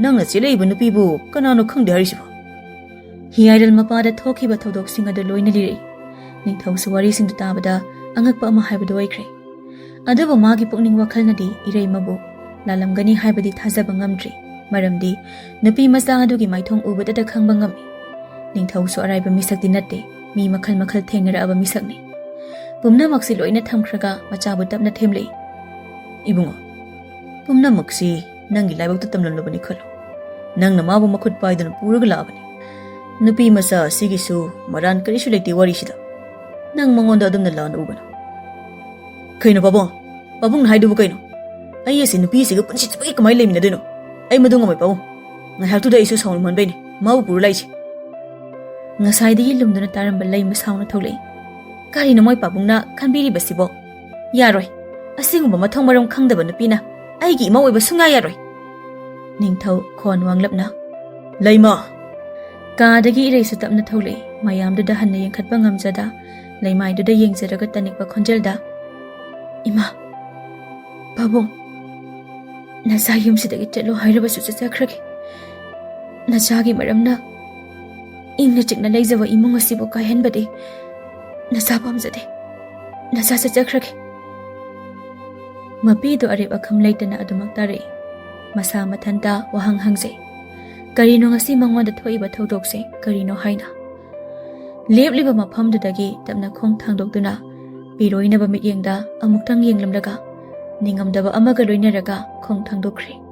ꯅꯪꯅ ꯆꯦꯜꯂꯛꯏꯕ ꯅꯨꯄꯤꯕꯨ ꯀꯅꯥꯅꯣ ꯈꯪꯗꯦ ꯍꯥꯏꯔꯤꯁꯤꯕꯣ?" ꯍꯤꯌꯥꯏꯔꯜ ꯃꯄꯥꯗ ꯊꯣꯛꯈꯤꯕ ꯊꯧꯗꯣꯛꯁꯤꯡ ꯑꯗꯨ ꯂꯣꯏꯅ ꯂꯤꯔꯛꯏ꯫ ꯅꯤꯡꯊꯧꯁꯨ ꯋꯥꯔꯤꯁꯤꯡꯗꯨ ꯇꯥꯕꯗ ꯑꯉꯛꯄ ꯑꯃ ꯍꯥꯏꯕꯗꯨ ꯑꯣꯏꯈ꯭ꯔꯦ꯫ ꯑꯗꯨꯕꯨ ꯃꯥꯒꯤ ꯄꯨꯛꯅꯤꯡ ꯋꯥꯈꯜꯅꯗꯤ ꯏꯔꯩꯃꯕꯨ ꯂꯥꯜꯂꯝꯒꯅꯤ ꯍꯥꯏꯕꯗꯤ ꯊꯥꯖꯕ ꯉꯝꯗ꯭ꯔꯤ꯫ ꯃꯔꯝꯗꯤ ꯅꯨꯄꯤ ꯃꯆꯥ ꯑꯗꯨꯒꯤ ꯃꯥꯏꯊꯣꯡ ꯎꯕꯗꯇ ꯈꯪꯕ ꯉꯝꯃꯤ꯫ ꯅꯤꯡꯊꯧꯁꯨ ꯑꯔꯥꯏꯕ ꯃꯤꯁꯛꯇꯤ ꯅꯠꯇꯦ, ꯃꯤ ꯃꯈꯜ ꯃꯈꯜ ꯊꯦꯡꯅꯔꯛꯑꯕ ꯃꯤꯁꯛꯅꯤ꯫ ꯄꯨꯝꯅꯃꯛꯁꯤ ꯂꯣꯏꯅ ꯊꯝꯈ꯭ꯔꯒ ꯃꯆꯥꯕꯨ ꯇꯞꯅ ꯊꯦꯝꯂꯛꯏ, "ꯏꯕꯨꯡꯉꯣ, ꯄꯨꯝꯅꯃꯛꯁꯤ ꯅꯪꯒꯤ ꯂꯥꯏꯕꯛꯇ ꯇꯝꯂꯝꯂꯕꯅꯤ ꯈꯜꯂꯨ꯫ ꯅꯪꯅ ꯃꯥꯕꯨ ꯃꯈꯨꯠ ꯄꯥꯏꯗꯨꯅ ꯄꯨꯔꯒ ꯂꯥꯛꯑꯕꯅꯤ꯫ ꯅꯨꯄꯤ ꯃꯆꯥ ꯑꯁꯤꯒꯤꯁꯨ ꯃꯔꯥꯟ ꯀꯔꯤꯁꯨ ꯂꯩꯇꯦ ꯋꯥꯔꯤꯁꯤꯗ꯫ ꯅꯪ ꯃꯉꯣꯟꯗ ꯑꯗꯨꯝꯅ ꯂꯥꯟꯅ ꯎꯒꯅꯨ꯫" "ꯀꯩꯅꯣ ꯄꯥꯕꯨꯡ? ꯄꯥꯕꯨꯡꯅ ꯍꯥꯏꯗꯨꯕꯨ ꯀꯩꯅꯣ? ꯑꯩ ꯑꯁꯤ ꯅꯨꯄꯤꯁꯤꯒ ꯄꯨꯟꯁꯤ ꯆꯨꯞꯄꯒꯤ ꯀꯃꯥꯏꯅ ꯂꯩꯃꯤꯟꯅꯗꯣꯏꯅꯣ? ꯑꯩ ꯃꯗꯨ ꯉꯝꯃꯣꯏ ꯄꯥꯕꯨꯡ꯫ ꯉꯥꯏꯍꯥꯛꯇꯨꯗ ꯑꯩꯁꯨ ꯁꯥꯎꯅꯤꯡꯃꯟꯕꯩꯅꯦ꯫ ꯃꯥꯕꯨ ꯄꯨꯔ ꯂꯥꯛꯏꯁꯦ꯫" ꯉꯁꯥꯏꯗꯒꯤ ꯂꯨꯝꯗꯨꯅ ꯇꯥꯔꯝꯕ ꯂꯩꯃ ꯁꯥꯎꯅ ꯊꯣꯛꯂꯛꯏ꯫ "ꯀꯔꯤꯅꯣ ꯃꯣꯏ ꯄꯥꯕꯨꯡꯅ ꯈꯟꯕꯤꯔꯤꯕꯁꯤꯕꯣ? ꯌꯥꯔꯣꯏ꯫ ꯑꯁꯤꯒꯨꯝꯕ ꯃꯊꯣꯡ ꯃꯔꯝ ꯈꯪꯗꯕ ꯅꯨꯄꯤꯅ ꯑꯩꯒꯤ ꯏꯃꯧ ꯑꯣꯏꯕ ꯁꯨꯡꯌꯥ ꯌꯥꯔꯣꯏ꯫" ꯅꯤꯡꯊꯧ ꯈꯣꯟ ꯋꯥꯡꯂꯞꯅ, "ꯂꯩꯃ!" ꯀꯥꯗꯒꯤ ꯏꯔꯩꯁꯨ ꯇꯞꯅ ꯊꯣꯛꯂꯛꯏ꯫ ꯃꯌꯥꯝꯗꯨꯗ ꯍꯟꯅ ꯌꯦꯡꯈꯠꯄ ꯉꯝꯖꯗ ꯂꯩꯃꯥꯏꯗꯨꯗ ꯌꯦꯡꯖꯔꯒ ꯇꯅꯤꯛꯄ ꯈꯣꯟꯖꯦꯜꯗ, "ꯏꯃꯥ, ꯄꯥꯕꯨꯡ, ꯅꯆꯥ ꯌꯨꯝꯁꯤꯗꯒꯤ ꯆꯠꯂꯣ ꯍꯥꯏꯔꯕꯁꯨ ꯆꯠꯆꯈ꯭ꯔꯒꯦ꯫ ꯅꯆꯥꯒꯤ ꯃꯔꯝꯅ ꯏꯪꯅ ꯆꯤꯛꯅ ꯂꯩꯖꯕ ꯏꯃꯨꯡ ꯑꯁꯤꯕꯨ ꯀꯥꯏꯍꯟꯕꯗꯤ ꯅꯆꯥ ꯄꯥꯝꯖꯗꯦ꯫ ꯅꯆꯥ ꯆꯠꯆꯈ꯭ꯔꯒꯦ꯫ ꯃꯄꯤꯗꯨ ꯑꯔꯦꯞ ꯑꯈꯝ ꯂꯩꯇꯅ ꯑꯗꯨꯃꯛ ꯇꯥꯔꯛꯏ꯫ ꯃꯁꯥ ꯃꯊꯟꯇ ꯋꯥꯍꯪ ꯍꯪꯖꯩ, ꯀꯔꯤꯅꯣ ꯉꯁꯤ ꯃꯉꯣꯟꯗ ꯊꯣꯛꯏꯕ ꯊꯧꯗꯣꯛꯁꯦ ꯀꯔꯤꯅꯣ ꯍꯥꯏꯅ꯫ ꯂꯦꯞꯂꯤꯕ ꯃꯐꯝꯗꯨꯗꯒꯤ ꯇꯞꯅ ꯈꯣꯡ ꯊꯥꯡꯗꯣꯛꯇꯨꯅ ꯄꯤꯔꯣꯏꯅꯕ ꯃꯤꯠꯌꯦꯡꯗ ꯑꯃꯨꯛꯇꯪ ꯌꯦꯡꯂꯝꯂꯒ ꯅꯤꯡꯉꯝꯗꯕ ꯑꯃꯒ ꯂꯣꯏꯅꯔꯒ ꯈꯣꯡ ꯊꯥꯡꯗꯣꯛꯈ꯭ꯔꯦ꯫